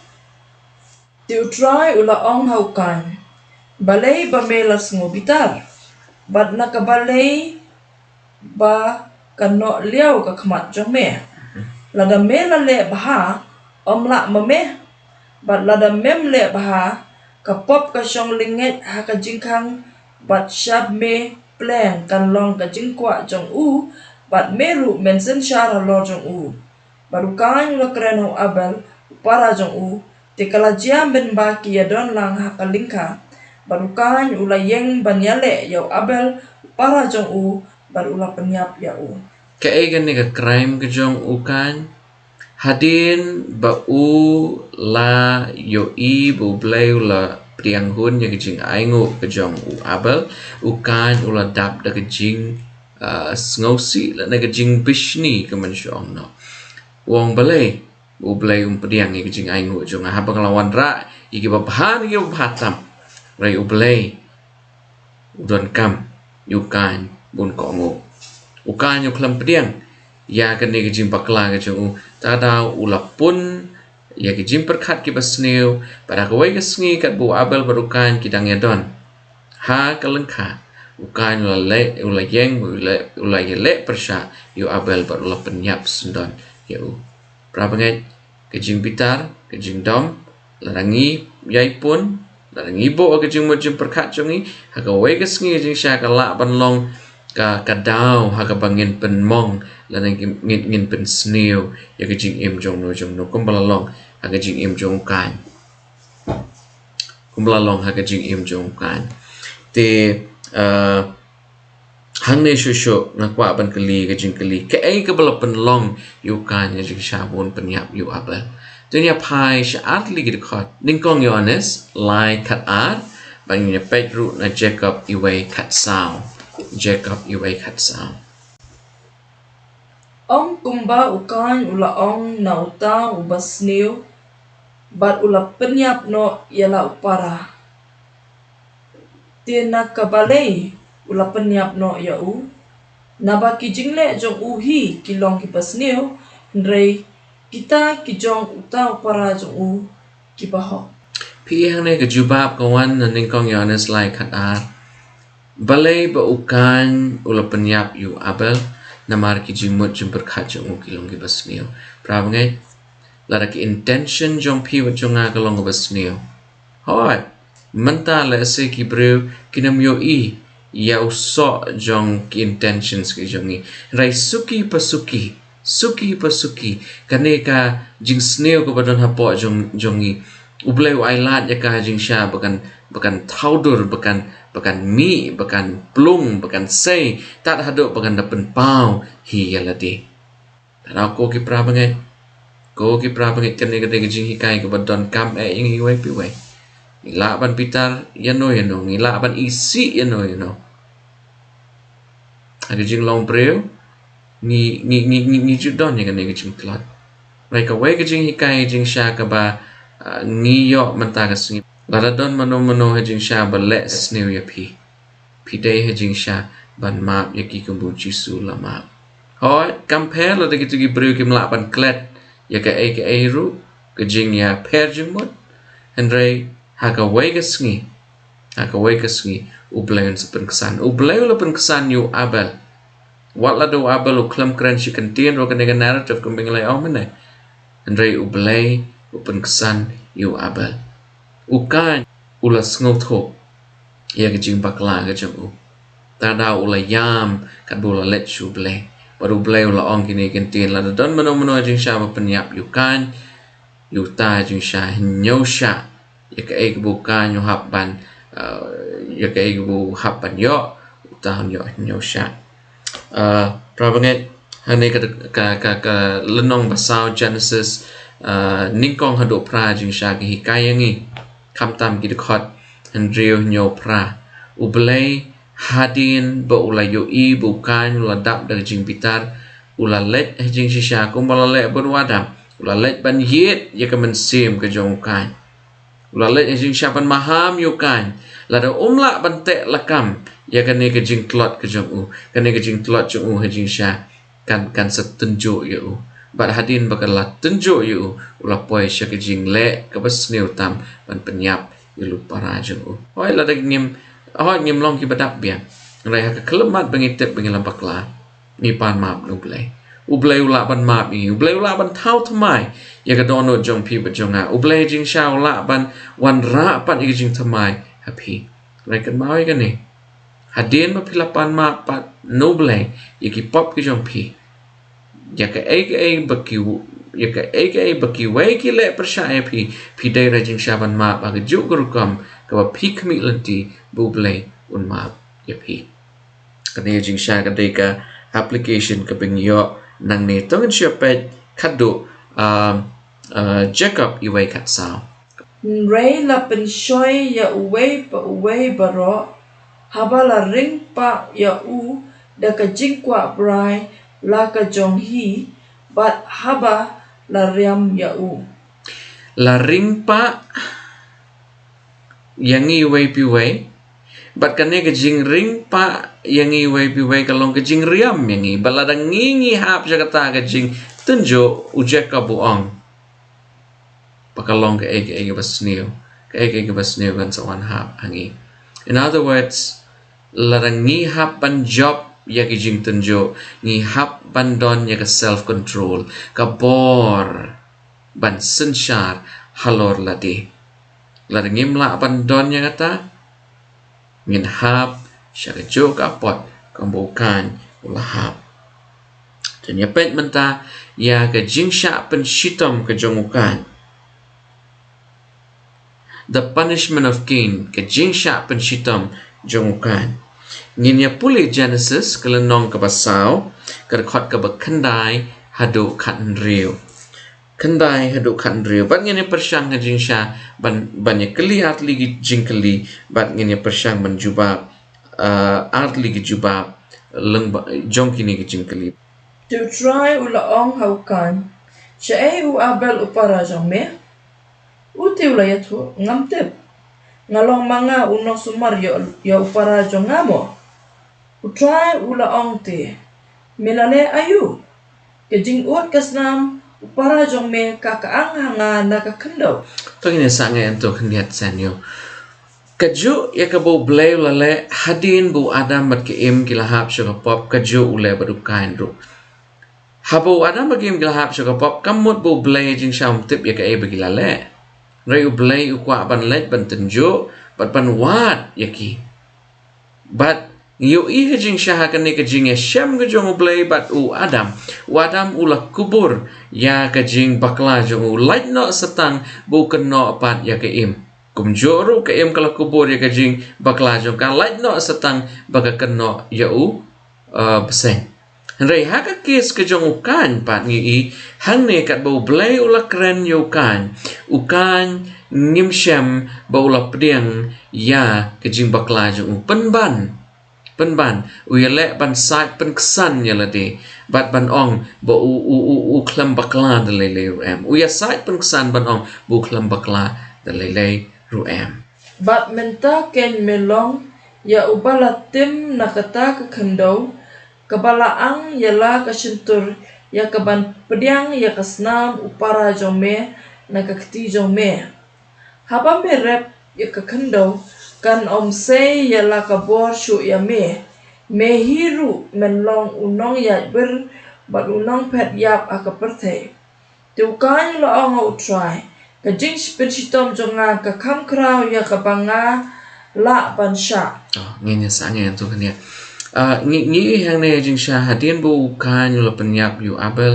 Te U Trai u la ong ha u Kain, balei ba me la sngew bitar? Bad na ka balei ba ka noh liaw ka khmat jong me? Lada me la leh bha, ym lah ma me. Bad lada mem leh bha, ka pop ka shong lyngngeit ha ka jingkhang, bad shab me pleng kan long ka jingkwah jong u, bad me ruh men synshar halor jong u. Bad u Kain u la kren ha u Abel, u para jong u, te ka la jia mynba ki ïadon lang ha ka lyngkha. Bad u Kain u la ïeng ban ïaleh ïa u Abel, u para jong u, bad u la pynïap ïa u. Kaei kane ka crime ka jong u Kain? Hadien ba u la ïohi ba U Blei u la pdiang hun ïa ka jingainguh ka jong u Abel, u Kain u la dap da ka jing, ah, sngewsih, lane ka jingbishni ka mynsiem noh. U ong balei ba U Blei um pdiang ïa ka jingainguh jong nga, haba nga la wanrah ïa kiba bha na kiba bha tam. Hynrei U Blei u donkam ïa u Kain ba un kohnguh. U Kain u khlem pdiang ïa kane ka jingbakla ka jong u, te da u la pun ïa ka jingpyrkhat kaba sniew, bad ha kawei ka sngi katba u Abel bad u Kain ki dang ïadon ha ka lyngkha, u Kain u la leh, u la ïeng, u la, u la ïaleh pyrshah ïa u Abel bad u la pynïap syndon ïa u. Para bangeit, ka jingbitar, ka jingdom, lada ngi ïai pun, lada ngi buh ka jingmut jingpyrkhat jong ngi, ha kawei ka sngi ka jingshisha ka lah ban long ka, ka daw ha kaba ngin pynmong, lada ngin, ngin, ngin pynsniew ïa ka jingim jong no jong no, kumba la long ha ka jingim jong u Kain. Kumba la long ha ka jingim jong u Kain. Te, eh, hangne shuh shuh nga kwah ban kylli ka jingkylli, kaei kaba la pynlong ïa u Kain ha ka jingshisha ba un pynïap ïa u Abel? Te ngin ïa phai sha ar tylli ki dkhot. Nyngkong Ïoannis lai khat ar, bad ngin ïa peit ruh na Jakob wei khat saw. Jakob wei khat saw. Ym kumba u Kain u la ong na uta uba sniew, bad u la pynïap noh ïa la u para. Te na ka balei u la pynïap noh ïa u? Naba ki jingleh jong u hi ki long kiba sniew, hynrei kita ki jong uta u para jong u kiba hok. Phi i hangne ka jubab ka wan na Nyngkong Ïoannis lai khat ar. Balei ba u Kain u la pynïap ïa u Abel? Namar ki jingmut jingpyrkhat jong u ki long kiba sniew. Para bangeit, lada ki intention jong phi bad jong nga ka long kaba sniew, hooid, mynta lehse ki briew kin ym ïohi ïa u soh jong ki intentions ki jong ngi. Hynrei suki pa suki, suki pa suki, kane ka jingsniew kaba don hapoh jong, jong ngi, U Blei u ailad ïa ka ha jingshisha ba kan, ba kan thaw dur, ba kan, ba kan mih, ba kan plung, ba kan sei, tad haduh ba kan da pynpaw hi ïa lade. Te na ko ki para bangeit, ko ki para bangeit, kane ka dei ka jinghikai kaba donkam eh ïa ngi iwei pa iwei. Ngi lah ban bitar ïano ïano, ngi lah ban isih ïano ïano. Ha ka jinglong briew ngi, ngi, ngi, ngi, ngi ju don ïa kane ka jingtlot. Hynrei kawei ka jinghikai jingshisha kaba, ah, ngi ïoh mynta ka sngi. Lada don mano mano ha jingshisha ba leh sniew ïa phi, phi dei ha jingshisha ban map ïa ki kumba u Jisu u la map. Hooid, kam pher lada kito ki briew kim lah ban klet ïa kaei kaei ruh, ka jingïapher jingmut. Hynrei ha kawei ka sngi, ha kawei ka sngi, U Blei un sa pynksan. U Blei u la pynksan ïa u Abel. Wat lada u Abel u khlem kren shi kyntien ruh, kane ka narrative kumba ngi la ong mynne. Hynrei U Blei u pynksan ïa u Abel. U Kain u la sngewthuh ïa ka jingbakla ka jong u. Te da u la ïam katba u la leit sha U Blei. Bad U Blei u la ong kine ki kyntien, lada don mano mano ha jingshisha ba pynïap ïa u Kain, ïa uta ha jingshisha hynñiew shah. Ïa kaei kaba u Kain u hap ban, uh, ïa kaei kaba u hap ban ïoh, uta un ïoh hynñiew shah. Uh, para bangeit, hangne ka, ka, ka, ka lynnong ba saw Genesis, uh, nyngkong haduh phra jingshisha ki hikai ïa ngi. Khamtam ki dkhot hynriew, hynñiew, phra. U Blei hadien ba u la ïohi ba u Kain u la dap da ka jingbitar, u la leit ha jingshisha kumba la leh bad u Adam. U la leit ban ïit ïa ka mynsiem ka jong u Kain. U la leit ha jingshisha ban maham ïa u Kain. Lada um lah ban teh lakam ïa kane ka jingtlot ka jong u, kane ka jingtlot jong u ha jingshisha kan, kan sa tynjuh ïa u. Bad hadien ba ka la tynjuh ïa u, u la poi sha ka jingleh kaba sniew tam ban pynïap ïa u para jong u. Hooid, lada ngim, hooid, ngim long kiba dap biang. Hynrei ha ka khyllipmat ba ngi tip ba ngi la bakla, ngi pan map na U Blei. U Blei u lah ban map ïa ngi. U Blei u lah ban thaw thymmai ïa ka dohnud jong phi bad jong nga. U Blei ha jingshisha u lah ban wanrah pat ïa ka jingthymmai ha phi. Hynrei kynmaw ïa kane. Hadien ba phi la pan map pat na U Blei ïa ki pop ki jong phi, ïa kaei kaei ba ki, ïa kaei kaei ba kiwei ki leh pyrshah ïa phi, phi dei ha jingshisha ban map ha kajuh ka rukom kaba phi khmih lynti ba U Blei un map ïa phi. Kane ha jingshisha ka dei ka application kaba ngi ïoh nangne. To ngin shu peit khatduh, um, uh, Jakob wei khatsaw. Hynrei la pynshoi ïa uwei pa uwei baroh, haba la ring pah ïa u da ka jingkwah brai la ka jong hi, bad haba la riam ïa u. La ring pah ïa ngi uwei pa uwei. Bad kane ka jingring pah ïa ngi uwei pa uwei ka long ka jingriam ïa ngi. Bad lada ngi, ngi hap sha kata ka jingtynjuh, u Jakob u ong, ba ka long kaei kaei kaba sniew. Kaei kaei kaba sniew kan sa wan hap ha ngi. In other words, lada ngi hap ban jop ïa ki jingtynjuh, ngi hap ban don ïa ka self control, ka bor ban synshar halor lade. Lada ngim lah ban don ïa kata, ngin hap sha kajuh ka apot kumba u Kain u la hap. To ngin ïa peit mynta ïa ka jingshah pynshitom ka jong u Kain. The punishment of Cain, ka jingshah pynshitom jong u Kain. Ngin ïa pule Genesis ka lynnong kaba saw, ka dkhot kaba khyndai haduh khathynriew. Khyndai haduh khathynriew. Bad ngin ïa pyrshang ha jingshisha ban, ban ïa kylli artylli ki jingkylli, bad ngin ïa pyrshang ban jubab, uh, artylli ki jubab lyngba jong kine ki jingkylli. Te U Trai u la ong ha u Kain, shaei u Abel u para jong me? U te u la ïathuh, ngam tip. Nga long ma nga u nongsumar ïa, ïa u para jong nga mo? U Trai u la ong te, me la leh aïu? Ka jingud ka snam u para jong me ka kyang ha nga na ka khyndew. To ngin ïa sangeh hangto khyndiat shen ïa u. Kajuh ïa kaba U Blei u la leh hadien ba u Adam bad ka Im ki la hap sha ka pop, kajuh u leh bad u Kain ruh. Haba u Adam bad ka Im ki la hap sha ka pop, kam mut ba U Blei ha jingshisha um tip ïa kaei ba ki la leh. Hynrei U Blei u kwah ban leit ban tynjuh bad ban wad ïa ki. Bad ngi ïohi ha jingshisha ha kane ka jingïashem ka jong U Blei bad u Adam. U Adam u la kubur ïa ka jingbakla jong u, lait noh sa tang ba u kynnoh pat ïa ka Im. Kumjuh ruh ka Im ka la kubur ïa ka jingbakla jong ka, lait noh sa tang ba ka kynnoh ïa u, uh, bseiñ. Hynrei ha ka case ka jong u Kain pat ngi i hangne katba U Blei u la kren ïa u Kain. U Kain ngim shem ba u la pdiang ïa ka jingbakla jong u, pynban. Pynban, u ïaleh ban sait pynksan ïa lade, bad ban ong ba u, u, u, u khlem bakla da lei lei ruh em. U ïasaid pynksan ban ong ba u khlem bakla da lei lei ruh em. Bad mynta kein me long ïa uba la tim na kata ka khyndew, kaba la ang ïa la ka shyntur ïa ka ban pdiang ïa ka snam u para jong me na ka kti jong me. Haba me rep ïa ka khyndew, kan ym sei ïa la ka bor shuh ïa me. Me hi ruh men long u nongïaid wir bad u nongphet ïap ha ka pyrthei. Te u Kain u la ong ha u Trai, ka jingpynshitom jong nga ka kham khraw ïa kaba nga lah ban shah. Oh, ngin ïa sa ngin tu kan ïa. Ah, ngi ngi hangne jingsha hadien ba u Kain u la pynïap ïa u Abel.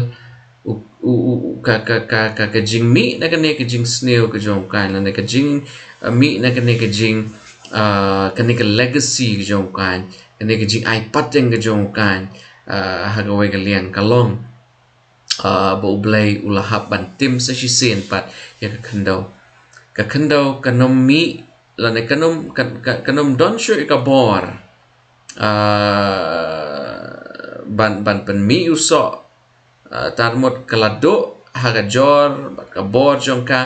U, u, u, u, ka, ka, ka, ka, ka jingmih na kane ka jingsniew ka jong u Kain, lane ka jing, ah, mih na kane ka jing, ah, kane ka legacy ka jong u Kain, kane ka jingai pateng ka jong u Kain, ah, ha kawei ka liang ka long, ah, ba u Blei u la hap ban tim sa shisien pat ïa ka khyndew. Ka khyndew kan ym mih, lane kan ym, kan, kan, kan ym don shuh ïa ka bor, ah, ban, ban pynmih u soh, ah, tang mut ka la duh ha ka jor bad ka bor jong ka,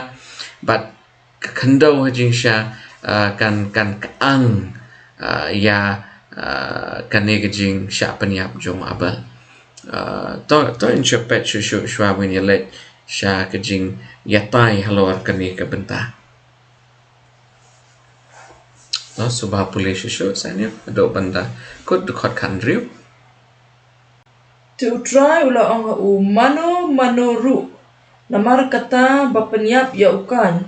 bad ka khyndew ha jingsha, ah, kan, kan ka ang, ah, ïa, ah, kane ka jingshah pynïap jong u Abel. Ah, to, to ngin sa peit shuh shuh shuwa ba ngin ïa leit sha ka jingïatai halor kane ka bynta. To, sngewbha pule shuh shuh, sa ngin ïa dok ban da kut dkhot khathynriew. Te u Trai u la ong ha u, mano mano ruh namar kata ba pynïap ïa u Kain,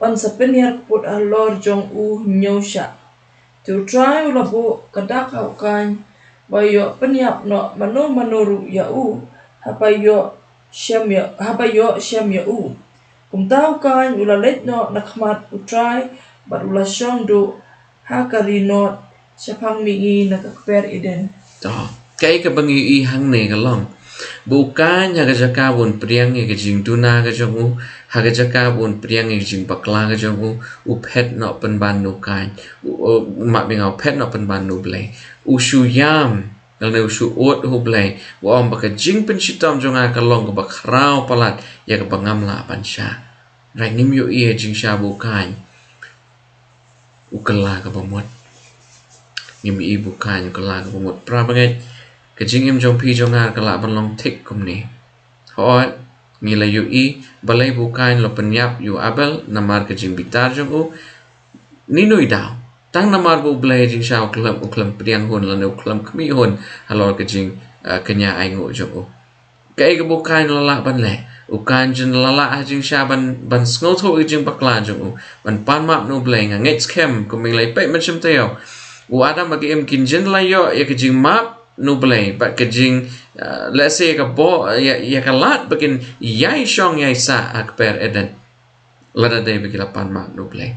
yn sa pynhiar kput halor jong u hynñiew shah. Te u Trai u la buh ka dak ha u Kain ba ïoh pynïap noh mano mano ruh ïa u, haba ïoh shem ïa, haba ïoh shem ïa u. Kumta u Kain u la leit noh na khmat u Trai bad u la shong duh ha ka ri Nod shaphang mihngi na ka kper Eden. To, kaei kaba ngi ïohi hangne ka long ba u Kain ha ka jaka ba un pdiang ïa ka jingduna ka jong u, ha ka jaka ba un pdiang ïa ka jingbakla ka jong u, u phet noh pynban na u Kain. U, u, u map ïa nga, u phet noh pynban na u Blei. U shu ïam, lane u shu ud ha u Blei, u ong ba ka jingpynshitom jong nga ka long kaba khraw palat ïa kaba ngam lah ban shah. Hynrei ngim ïohi ha jingsha ba u Kain u kylla kaba mut. Ngim ïohi ba u Kain u kylla kaba mut. Para bangeit, ka jingim jong phi jong nga ka lah ban long thik kumne. Hooid, ngi la ïohi balei ba u Kain u la pynïap ïa u Abel namar ka jingbitar jong u. Nino i daw, tang namar ba u Blei ha jingsha u khlem, u khlem pdiang hun lane u khlem khmih hun halor ka jing, ah, kñia ainguh jong u. Kaei kaba u Kain u la lah ban leh? U Kain jin la lah ha jingsha ban, ban sngewthuh ïa ka jingbakla jong u, ban pan map na u Blei. Nga ngeit skhem, kumba ngi la peit mynshem taïew, u Adam bad ka Im kin jin la ïoh ïa ka jingmap na u Blei bad ka jing, ah, lehse ïa ka bo, ïa, ïa ka lad ba kin ïai shong ïai sah ha kper Eden, lada dei ba ki la pan map na u Blei.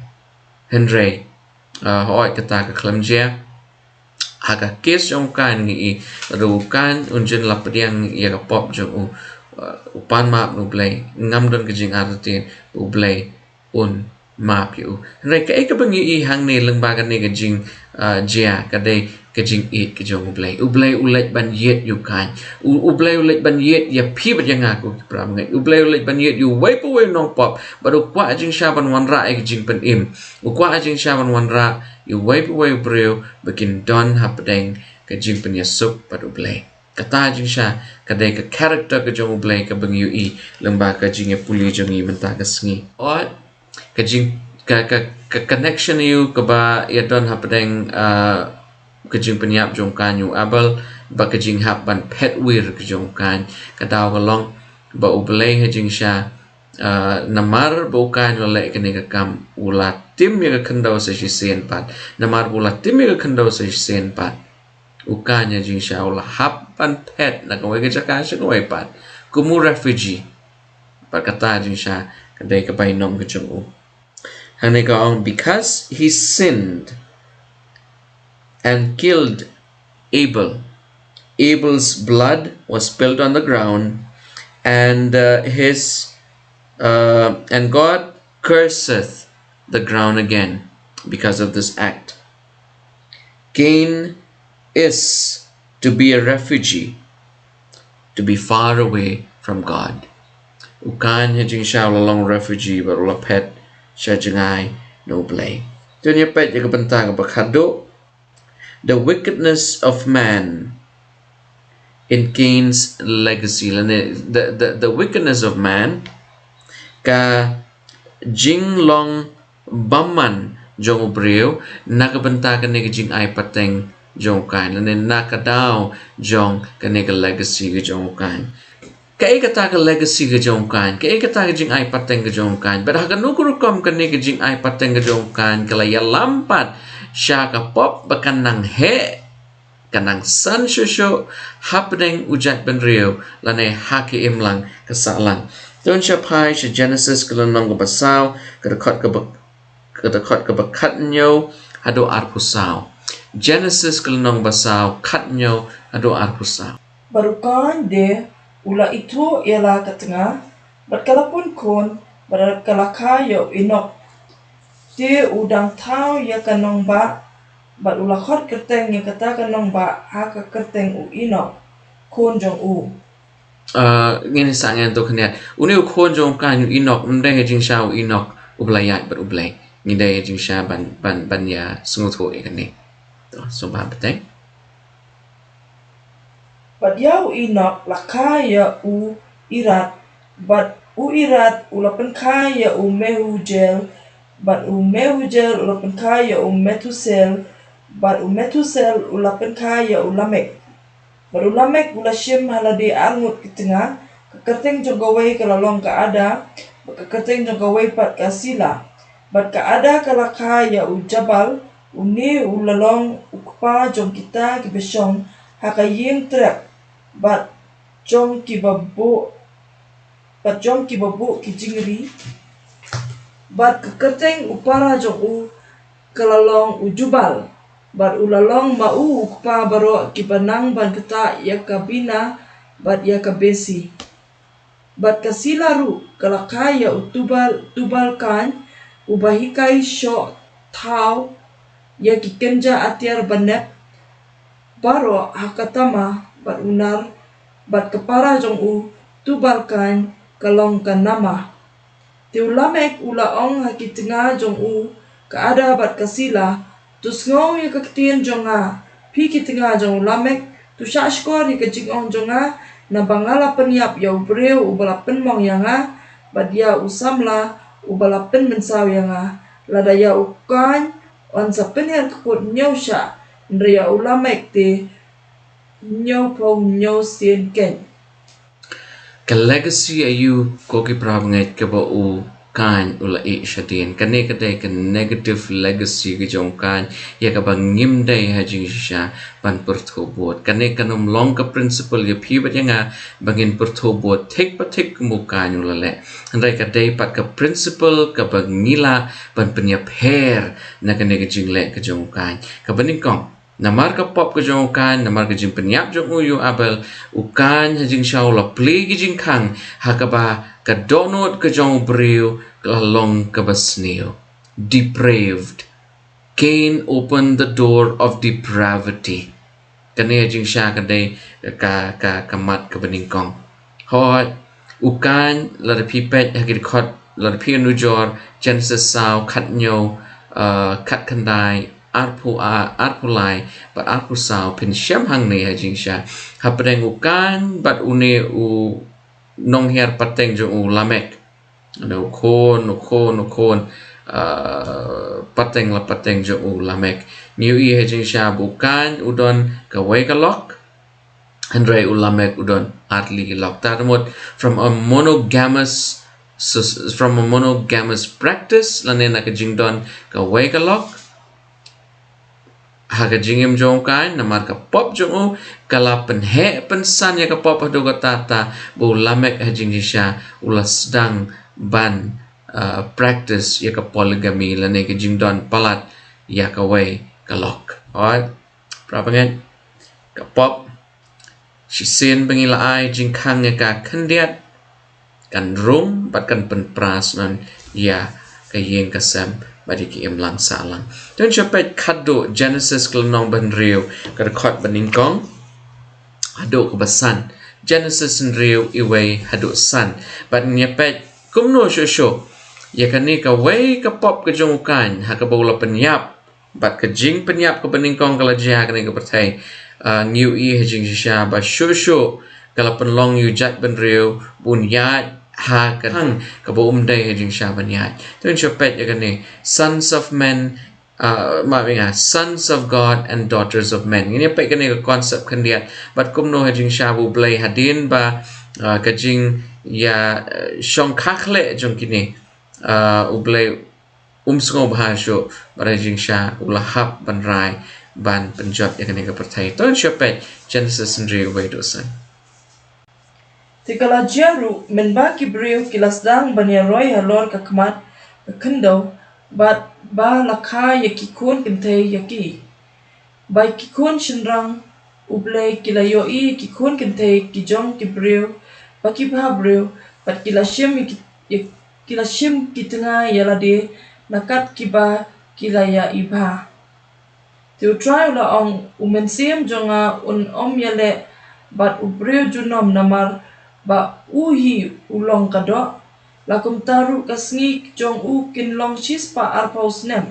Hynrei, ah, hooid, kata ka khlem jia. Ha ka case jong u Kain ngi i, lada u Kain un jin la pdiang ïa ka pop jong u, ah, u pan map na u Blei, ngam don ka jingartatien, u Blei un map ïa u. Hynrei kaei kaba ngi i hangne lyngba kane ka jing, ah, jia, ka dei ka jingïeit ka jong u Blei. U Blei u leit ban ïeit ïa u Kain. U, u Blei u leit ban ïeit ïa phi bad ïa nga, ko ki para bangeit. U Blei u leit ban ïeit ïa uwei pa uwei u nongpop. Bad u kwah ha jingsha ban wanrah ïa ka jingpynim. U kwah ha jingsha ban wanrah ïa uwei pa uwei u briew ba kin don hapdeng ka jingpynïasuk bad u Blei. Kata ha jingsha ka dei ka character ka jong u Blei kaba ngi ïohi lyngba ka jingïapule jong ngi mynta ka sngi. Hooid, ka jing, ka, ka, ka connection ïa u kaba ïa don hapdeng, ah, ka jingpynïap jong u Kain ïa u Abel, bad ka jinghap ban phet wir ka jong u Kain. Ka daw ka long ba u Blei ha jingsha, ah, namar ba u Kain u la leh kane ka kam, u la tim ïa ka khyndew sa shisien pat. Namar ba u la tim ïa ka khyndew sa shisien pat, u Kain ha jingsha u la hap ban phet na kawei ka jaka sha kawei pat, kum u refugee. Bad kata ha jingsha ka dei ka bainong ka jong u. Hangne ka ong, because he sinned and killed Abel. Abel's blood was spilled on the ground, and, uh, his, uh, and God curseth the ground again because of this act. Cain is to be a refugee, to be far away from God. U Kain ha jingsha u la long refugee bad u la phet sha jngai na u Blei. To ngin ïa peit ïa ka bynta kaba khatduh. The wickedness of man in Cain's legacy, lane the, the, the wickedness of man, ka jinglong bymman jong u briew na ka bynta kane ka jingai pateng jong u Kain, lane na ka daw jong kane ka legacy ka jong u Kain. Kaei kata ka legacy ka jong u Kain, kaei kata ka jingai pateng ka jong u Kain. Bad ha kano ka rukom kane ka jingai pateng ka jong u Kain ka la ïalam pat sha ka pop ba kan nang heh, kan nang san shuh shuh hapdeng u jaitbynriew lane ha ka imlang ka sahlang. To ngin sa phai sha Genesis ka lynnong kaba saw, ka dkhot kaba, ka dkhot kaba khathynñiew haduh arphew saw. Genesis ka lynnong ba saw, khathynñiew haduh arphew saw. Bad u Kain de u la ithuh ïa la ka tnga, bad ka la pun khun, bad ka la kha ïa u Enok. Te u dang thaw ïa ka nongbah, bad u la khot kyrteng ïa kata ka nongbah ha ka kyrteng u Enok, khun jong u. Ah, ngin sa ngin to khyndiat. Une u khun jong u Kain u Enok, ym dei ha jingshisha u Enok uba la ïaid bad U Blei. Ngi dei ha jingshisha ban, ban, ban ïa sngewthuh ïa kane. To, sngewbha bteng. Bad ïa u Enok la kha ïa u Irad, bad u Irad u la pynkha ïa u Mehujael, bad u Mehujael u la pynkha ïa u Methusel, bad u Methusel u la pynkha ïa u Lamek. Bad u Lamek u la shim ha lade arngut ki tnga, ka kyrteng jong kawei ka la long ka Ada, bad ka kyrteng jong kawei pat ka Sila. Bad ka Ada ka la kha ïa u Jabal, une u la long u kpa jong kita kiba shong ha ka ïing trep, bad jong kiba buh, bad jong kiba buh ki jingri. Bad ka kyrteng u para jong u ka la long u Jubal, bad u la long ma u u kpa baroh kiba nang ban ktah ïa ka Bina bad ïa ka Besi. Bad ka Sila ruh ka la kha ïa u Tubal, Tubal Kain, uba hikai shoh thaw ïa ki kynja atiar banep baroh ha ka Tamar, bad u Nar, bad ka para jong u Tubal Kain ka long ka Naamah. Te u Lamek u la ong ha ki tnga jong u, ka Ada bad ka Sila, to sngew ïa ka ktien jong nga, phi ki tnga jong u Lamek, to shahshkor ïa ka jingong jong nga, naba nga la pynïap ïa u briew uba la pynmong ïa nga, bad ïa u samla uba la pynmynsaw ïa nga. Lada ïa u Kain yn sa pynhiar kput hynñiew shah, hynrei ïa u Lamek te hynñiewphew hynñiew sien keiñ. Ka legacy aïu ko ki para bangeit kaba u Kain u la ïeh shadien? Kane ka dei ka negative legacy ka jong u Kain, ïa kaba ngim dei ha jingshisha ban pyrthuh bud. Kane kan ym long ka principle ïa phi bad ïa nga ba ngin pyrthuh bud thik pa thik kum u Kain u la leh. Hynrei ka dei pat ka principle kaba ngi lah ban pynïapher na kane ka jingleh ka jong u Kain. Kaba nyngkong, namar ka pop ka jong u Kain, namar ka jingpynïap jong u ïa u Abel, u Kain ha jingshisha u la plie ki jingkhang, ha kaba ka dohnud ka jong u briew ka la long kaba sniew. Depraved. Cain opened the door of depravity. Kane ha jingshisha ka dei ka, ka, ka mat kaba nyngkong. Hooid, u Kain, lada phi peit ha ki dkhot, lada phi nujor, Genesis saw, khathynñiew, uh, khatkhyndai, arphew, uh, arphew lai, bad arphew saw, phin shem hangne ha jingshisha. Hapdeng u Kain bad une u nonghiar pateng jong u Lamek. Une u khun, u khun, u khun, uh, pateng la pateng jong u Lamek. Ngi ïohi ha jingshisha ba u Kain u don kawei ka lok, hynrei u Lamek u don artylli ki lok. Tad mut, from a monogamous, so, from a monogamous practice, lane na ka jingdon kawei ka lok, ha ka jingim jong u Kain, namar ka pop jong u, ka la pynheh pynsan ïa ka pop haduh katta katta, ba u Lamek ha jingshisha u la sdang ban, uh, practice ïa ka polygamy, lane ka jingdon palat ïa kawei ka lok. Alright, para bangeit, ka pop shisien ba ngi la ai jingkhang ïa ka khyndiat, kan rung bad kan pynpras noh ïa ka ïing ka sem bad ïa ka imlang sahlang. To ngin sa peit khadduh Genesis ka lynnong ba hynriew, ka dkhot ba nyngkong haduh kaba san. Genesis hynriew, wei haduh san. Bad ngin ïa peit kumno shuh shuh ïa kane kawei ka pop ka jong u Kain, ha kaba u la pynïap, bad ka jingpynïap kaba nyngkong ka la jia ha kane ka pyrthei. Ah, ngi ïohi ha jingshisha ba shuh shuh ka la pynlong ïa u jaitbynriew ba un ïaid ha ka thang kaba um dei ha jingshisha ban ïaid. To ngin shu peit ïa kane, sons of men, ah, ma ïa nga, sons of God and daughters of men. Ngin ïa peit kane ka concept khyndiat. Bad kumno ha jingshisha ba U Blei hadien ba, ah, ka jingïa, eh, shong kha khleh jong kine, ah, U Blei um sngewbha shuh, bad ha jingshisha u la hap ban rai ban pynjot ïa kane ka pyrthei. To ngin shu peit Genesis hynriew, wei haduh san. Te ka la jia ruh, mynba ki briew ki la sdang ban ïaroi halor ka khmat ka khyndew, bad ba la kha ïa ki khun kynthei ïa ki. Ba ki khun shynrang U Blei ki la ïohi ki khun kynthei ki jong ki briew ba ki bha briew, bad ki la shim ïa ki, ïa, ki la shim ki tnga ïa lade na kat kiba ki la ïa i bha. Te U Trai u la ong, U Mynsiem jong nga un ym ïaleh bad u briew junom namar ba u hi u long ka doh. La kumta ruh ka sngi jong u kin long shispah arphew snem.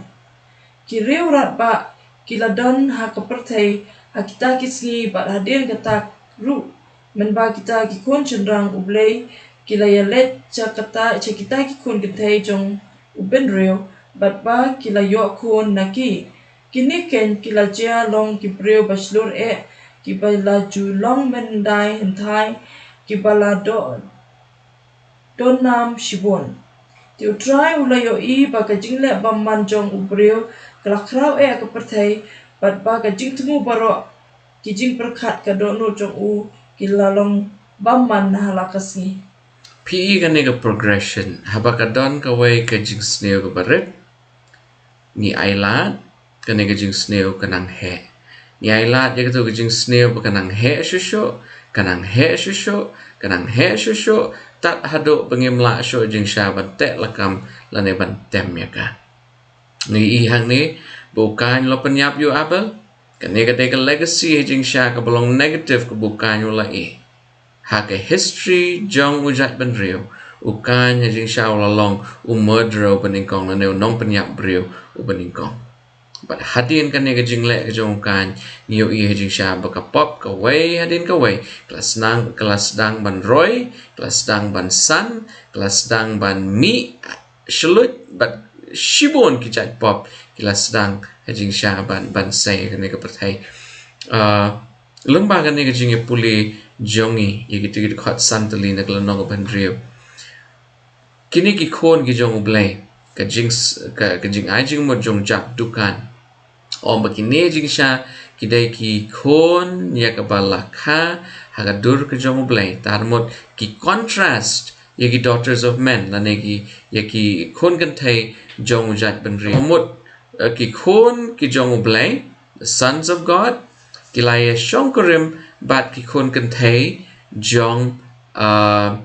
Ki riew radbah ki la don ha ka pyrthei ha kita ki sngi, bad hadien kata ruh, mynba kita ki khun shynrang U Blei ki la ïaleit sha kata, sha kita ki khun kynthei jong u bynriew, bad ba ki la ïoh khun na ki. Kine keiñ ki la jia long ki briew ba shlur eh, kiba la ju long myndai hynthai, kiba la do-, don nam shibun. Te U Trai u la ïohi ba ka jingleh bymman jong u briew ka la khraw eh ha ka pyrthei, bad ba ka jingthmu baroh, ki jingpyrkhat, ka dohnud jong u ki la long bymman ha la ka sngi. Phi i kane ka progression, haba ka don kawei ka jingsniew kaba rit, ngi ailad, kane ka jingsniew ka nang heh. Ngi ailad ïa kato ka jingsniew ba ka nang heh shuh shuh, ka nang heh shuh shuh, ka nang heh shuh shuh, tad haduh ba ngim lah shuh jingshisha ban teh lakam lane ban tem ïa ka. Ngi i hangne ba u Kain u la pynïap ïa u Abel. Kane ka dei ka legacy ha jingshisha kaba long negative kaba u Kain u la i. Ha ka history jong u jaitbynriew, u Kain ha jingshisha u la long u murderer uba nyngkong, lane u nongpynïap briew uba nyngkong. Bad hadien kane ka jingleh ka jong u Kain, ngi ïohi ha jingshisha ba ka pop kawei hadien kawei ka la sdang, ka la sdang ban roi, ka la sdang ban san, ka la sdang ban mih shluit, bad shibun ki jait pop ki la sdang ha jingshisha ban, ban sei ha kane ka pyrthei. Ah, lyngba kane ka jingïapule jong ngi ïa kito ki dkhot san tylli na ka lynnong kaba hynriew. Kine ki khun ki jong U Blei, ka jing, ka, ka jingai jingmut jong u Jack Dukan, ong ba kine jingshisha ki dei ki khun ïa kaba la kha ha ka dur ka jong U Blei. Tad mut ki contrast ïa ki daughters of men, lane ki, ïa ki khun kynthei jong u jaitbynriew. Mut, eh, ki khun ki jong U Blei, the sons of God, ki la ïa shongkurim bad ki khun kynthei jong, ah,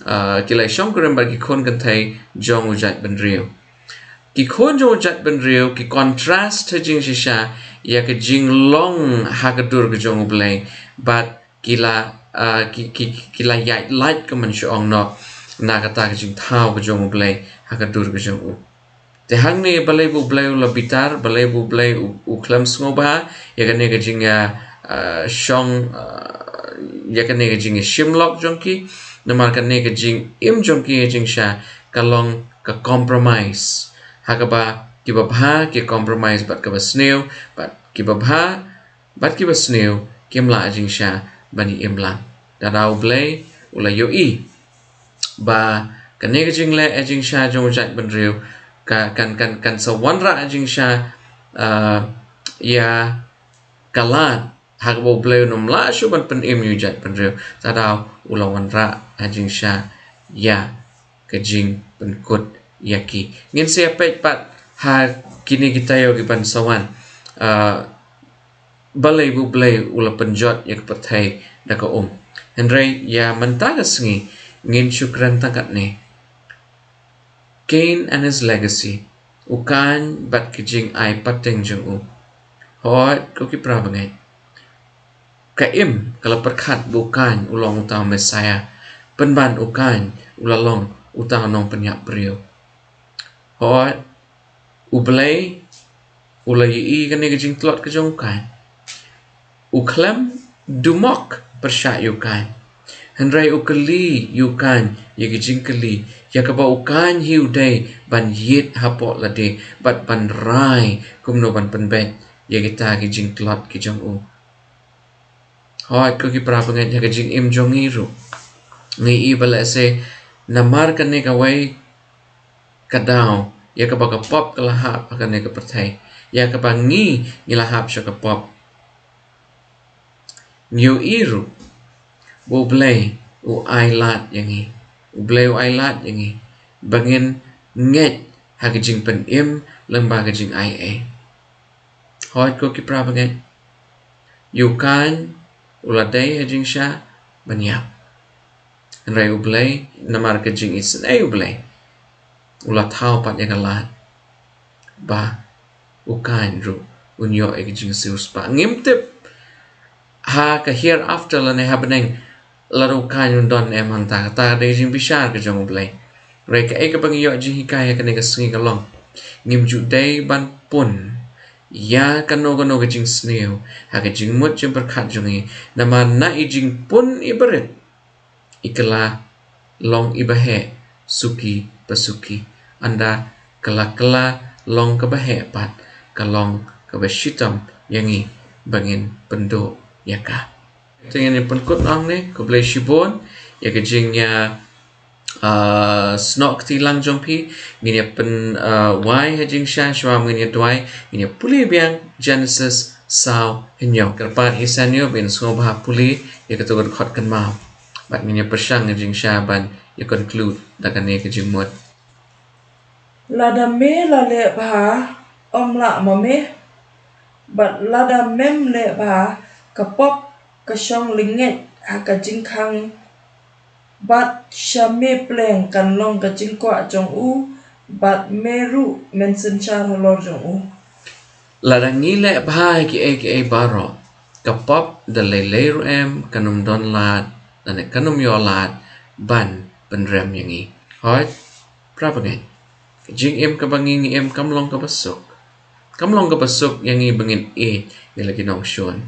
ah, ki la ïa shongkurim bad ki khun kynthei jong u jaitbynriew. Ki khun jong u jaitbynriew ki contrast ha jingshisha ïa ka jinglong ha ka dur ka jong U Blei, bad ki la, ah, ki, ki, ki la ïaid lait ka mynsiem noh na kata ka jingthaw ka jong U Blei ha ka dur ka jong u. Te hangne balei ba U Blei u la bitar, balei ba U Blei u, u khlem sngewbha ïa kane ka jing, ah, ah, shong, ah, ïa kane ka jingïashim lok jong ki, namar kane ka jingim jong ki ha jingshisha ka long ka compromise. Ha kaba kiba bha ki compromise bad kaba sniew, bad kiba bha bad kiba sniew kim lah ha jingshisha ban ïa im lang. Tad haduh U Blei u la ïohi ba kane ka jingleh ha jingshisha jong u jaitbynriew ka, kan, kan, kan sa wanrah ha jingshisha, ah, ïa ka lad ha kaba U Blei un ym lah shuh ban pynim ïa u jaitbynriew. Tad haduh u la wanrah ha jingshisha ïa ka jingpynkut ïa ki. Ngin sa ïa peit pat ha kine ki taïew kiban sa wan, ah, balei ba U Blei u la pynjot ïa ka pyrthei da ka um. Hynrei ïa mynta ka sngi ngin shu kren tang katne. Cain and his legacy. U Kain bad ka jingai pateng jong u. Hooid, ko ki para bangeit, ka im ka la pyrkhat ba u Kain u long uta u Messiah. Pynban u Kain u la long uta u nongpynïap briew. Hooid, U Blei u la ïohi kane ka jingtlot ka jong u Kain. U khlem dumok pyrshah ïa u Kain. Hynrei u kylli ïa u Kain ïa ki jingkylli, ïa kaba u Kain hi u dei ban ïit hapoh lade bad ban rai kumno ban pynbeit ïa kita ki jingtlot ki jong u. Hooid ko ki para bangeit, ha ka jingim jong ngi ruh, ngi i ba lehse namar kane kawei ka daw ïa kaba ka pop ka la hap ha kane ka pyrthei, ïa kaba ngi ngi la hap sha ka pop. Ngi ïohi ruh ba U Blei u ai lad ïa ngi, U Blei u ai lad ïa ngi ba ngin ngeit ha ka jingpynim lyngba ka jingai ei. Hooid ko ki para bangeit, ïa u Kain u la dei ha jingshisha ban ïap. Hynrei U Blei, namar ka jingisynei U Blei, u la thaw pat ïa ka lad ba u Kain ruh un ïoh ïa ka jingsiewspah. Ngim tip ha ka hereafter lane ha bneng lada u Kain un don em hangta, kata ka dei ka jingbishar ka jong U Blei. Hynrei kaei kaba ngi ïoh jinghikai ha kane ka sngi ka long, ngim ju dei ban pun ïa kano kano ka jingsniew ha ka jingmut jingpyrkhat jong ngi, namar na i jingpun iba rit i kylla long iba heh suki pa suki, ynda ka la kylla long kaba heh pat ka long kaba shitom ïa ngi ba ngin pynduh ïa ka. Te ngin ïa pynkut hangne, khublei shibun ïa ka jing ïa, ah, snoh kti lang jong phi. Ngin ïa pyn, ah, wai ha jingshisha, shuwa ngin ïa duwai, ngin ïa pule biang Genesis saw hynñiew. Kyrpad ïa sngewbha pule ïa kato ka dkhot kynmaw. Bad ngin ïa pyrshang ha jingshisha ban ïa conclude da kane ka jingmut. Lada me la leh bha, ym lah ma me. Bad lada mem leh bha, ka pop ka shong lyngngeit ha ka jingkhang. Bad sha me pleng kan long ka jingkwah jong u, bad me ruh men synshar halor jong u. Lada ngi leh bha ïa kiei kiei baroh, ka pop da lei lei ruh em kan ym don lad, lane kan ym ïoh lad ban pynrem ïa ngi. Hooid, para bangeit, ka jingim kaba ngi ngi im kam long kaba suk. Kam long kaba suk ïa ngi ba ngin ïeit ïa la ki nongshun.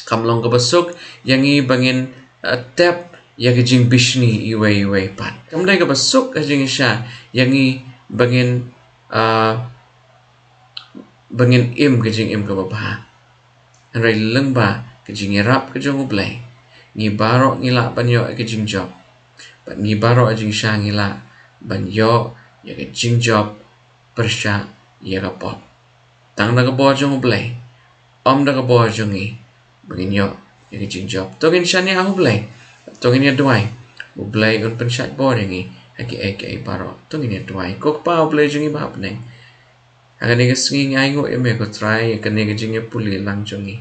Kam long kaba suk ïa ngi ba ngin, ah, tep ïa ka jingbishni iwei iwei pat. Kam dei kaba suk ha jingshisha ïa ngi ba ngin, ah, ba ngin im ka jingim kaba bha. Hynrei lyngba ka jingïarap ka jong U Blei, ngi baroh ngi lah ban ïoh ïa ka jingjop. Bad ngi baroh ha jingshisha ngi lah ban ïoh ïa ka jingjop pyrshah ïa ka pop. Tang da ka bor jong U Blei, ym da ka bor jong ngi, ba ngin ïoh ïa ka jingjop. To ngin shaniah ha U Blei, to ngin ïa duwai. U Blei un pynshait bor ïa ngi ha kiei kiei baroh. To ngin ïa duwai. Ko Kpa U Blei jong ngi ba ha bneng, ha kane ka sngi ngi ainguh ïa me ko Trai ïa kane ka jingïapule lang jong ngi.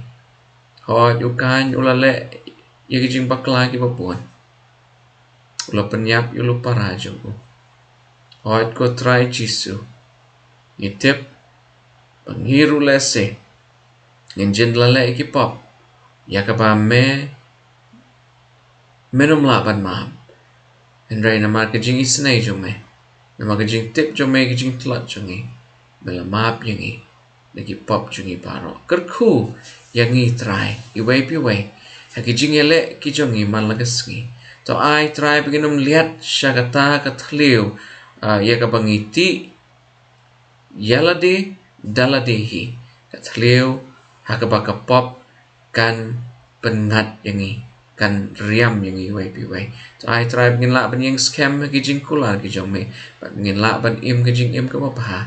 Hooid, u Kain u la leh ïa ki jingbakla kiba bun. U la pynïap ïa u para jong u. Hooid ko Trai Jisu, ngi tip ba ngi ruh lehse ngin jin la leh ïa ki pop ïa kaba me men ym lah ban map. Hynrei namar ka jingisynei jong me, namar ka jingtip jong me, ka jingtlot jong ngi, me la map ïa ngi na ki pop jong ngi baroh. Kyrkhu ïa ngi Trai, iwei pa iwei, ha ki jingïaleh ki jong ngi man la ka sngi. To ai Trai ba ngin ym liat sha kata ka thliew, ah, ïa kaba ngi tih ïa lade da lade hi, ka thliew ha kaba ka pop kan pynngat ïa ngi, kan riam ïa ngi iwei pa iwei. To ai Trai ba ngin lah ban ïeng skhem ha ki jingkular ki jong me, bad ngin lah ban im ka jingim kaba bha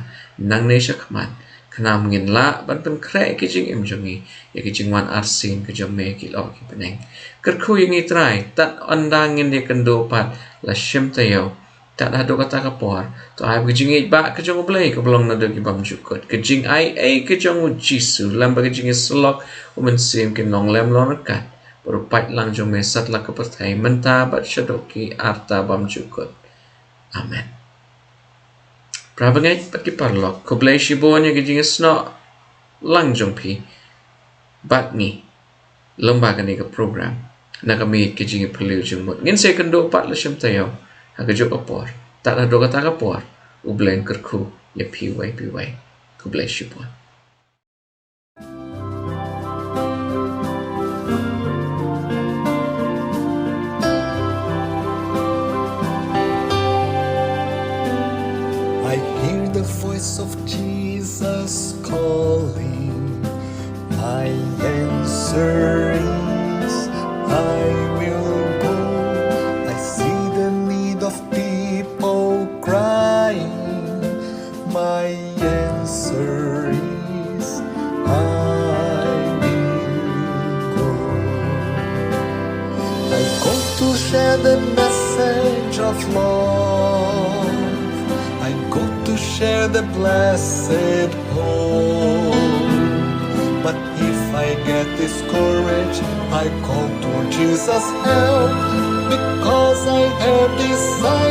nangne sha khmat, khnang ba ngin lah ban pynkhreh ki jingim jong ngi ïa ki jingwan arsien ki jong me ki lok ki bneng. Kyrkhu ïa ngi Trai, tad ynda ngin ïakynduh pat la shim taïew, tad haduh kata ka por, to ai ba ka jingïeit ba ka jong U Blei kaba long naduh ki bymjukut, ka jingaiei ka jong U Jisu lem bad ka jingïasyllok U Mynsiem kin long lem long ryngkat bad u paidlang jong me satlak ka pyrthei mynta bad shaduh ki arta bymjukut. Amen. Para bangeit bad ki paralok, khublei shibun ïa ka jingïasnoh lang jong phi bad ngi lyngba kane ka program na ka miej ka jingïaphylliew jingmut. Ngin sa ïakynduh pat la shim taïew ha kajuh ka por. Tad haduh kata ka por, U Blei un kyrkhu ïa phi iwei pa iwei. Khublei shibun. Hear the voice of Jesus calling. My answer is, I will go. I see the need of people crying. My answer is, I will go. I go to share the message of love. I go to share the blessed hope. But if I get discouraged, I call to Jesus' help, because I have decided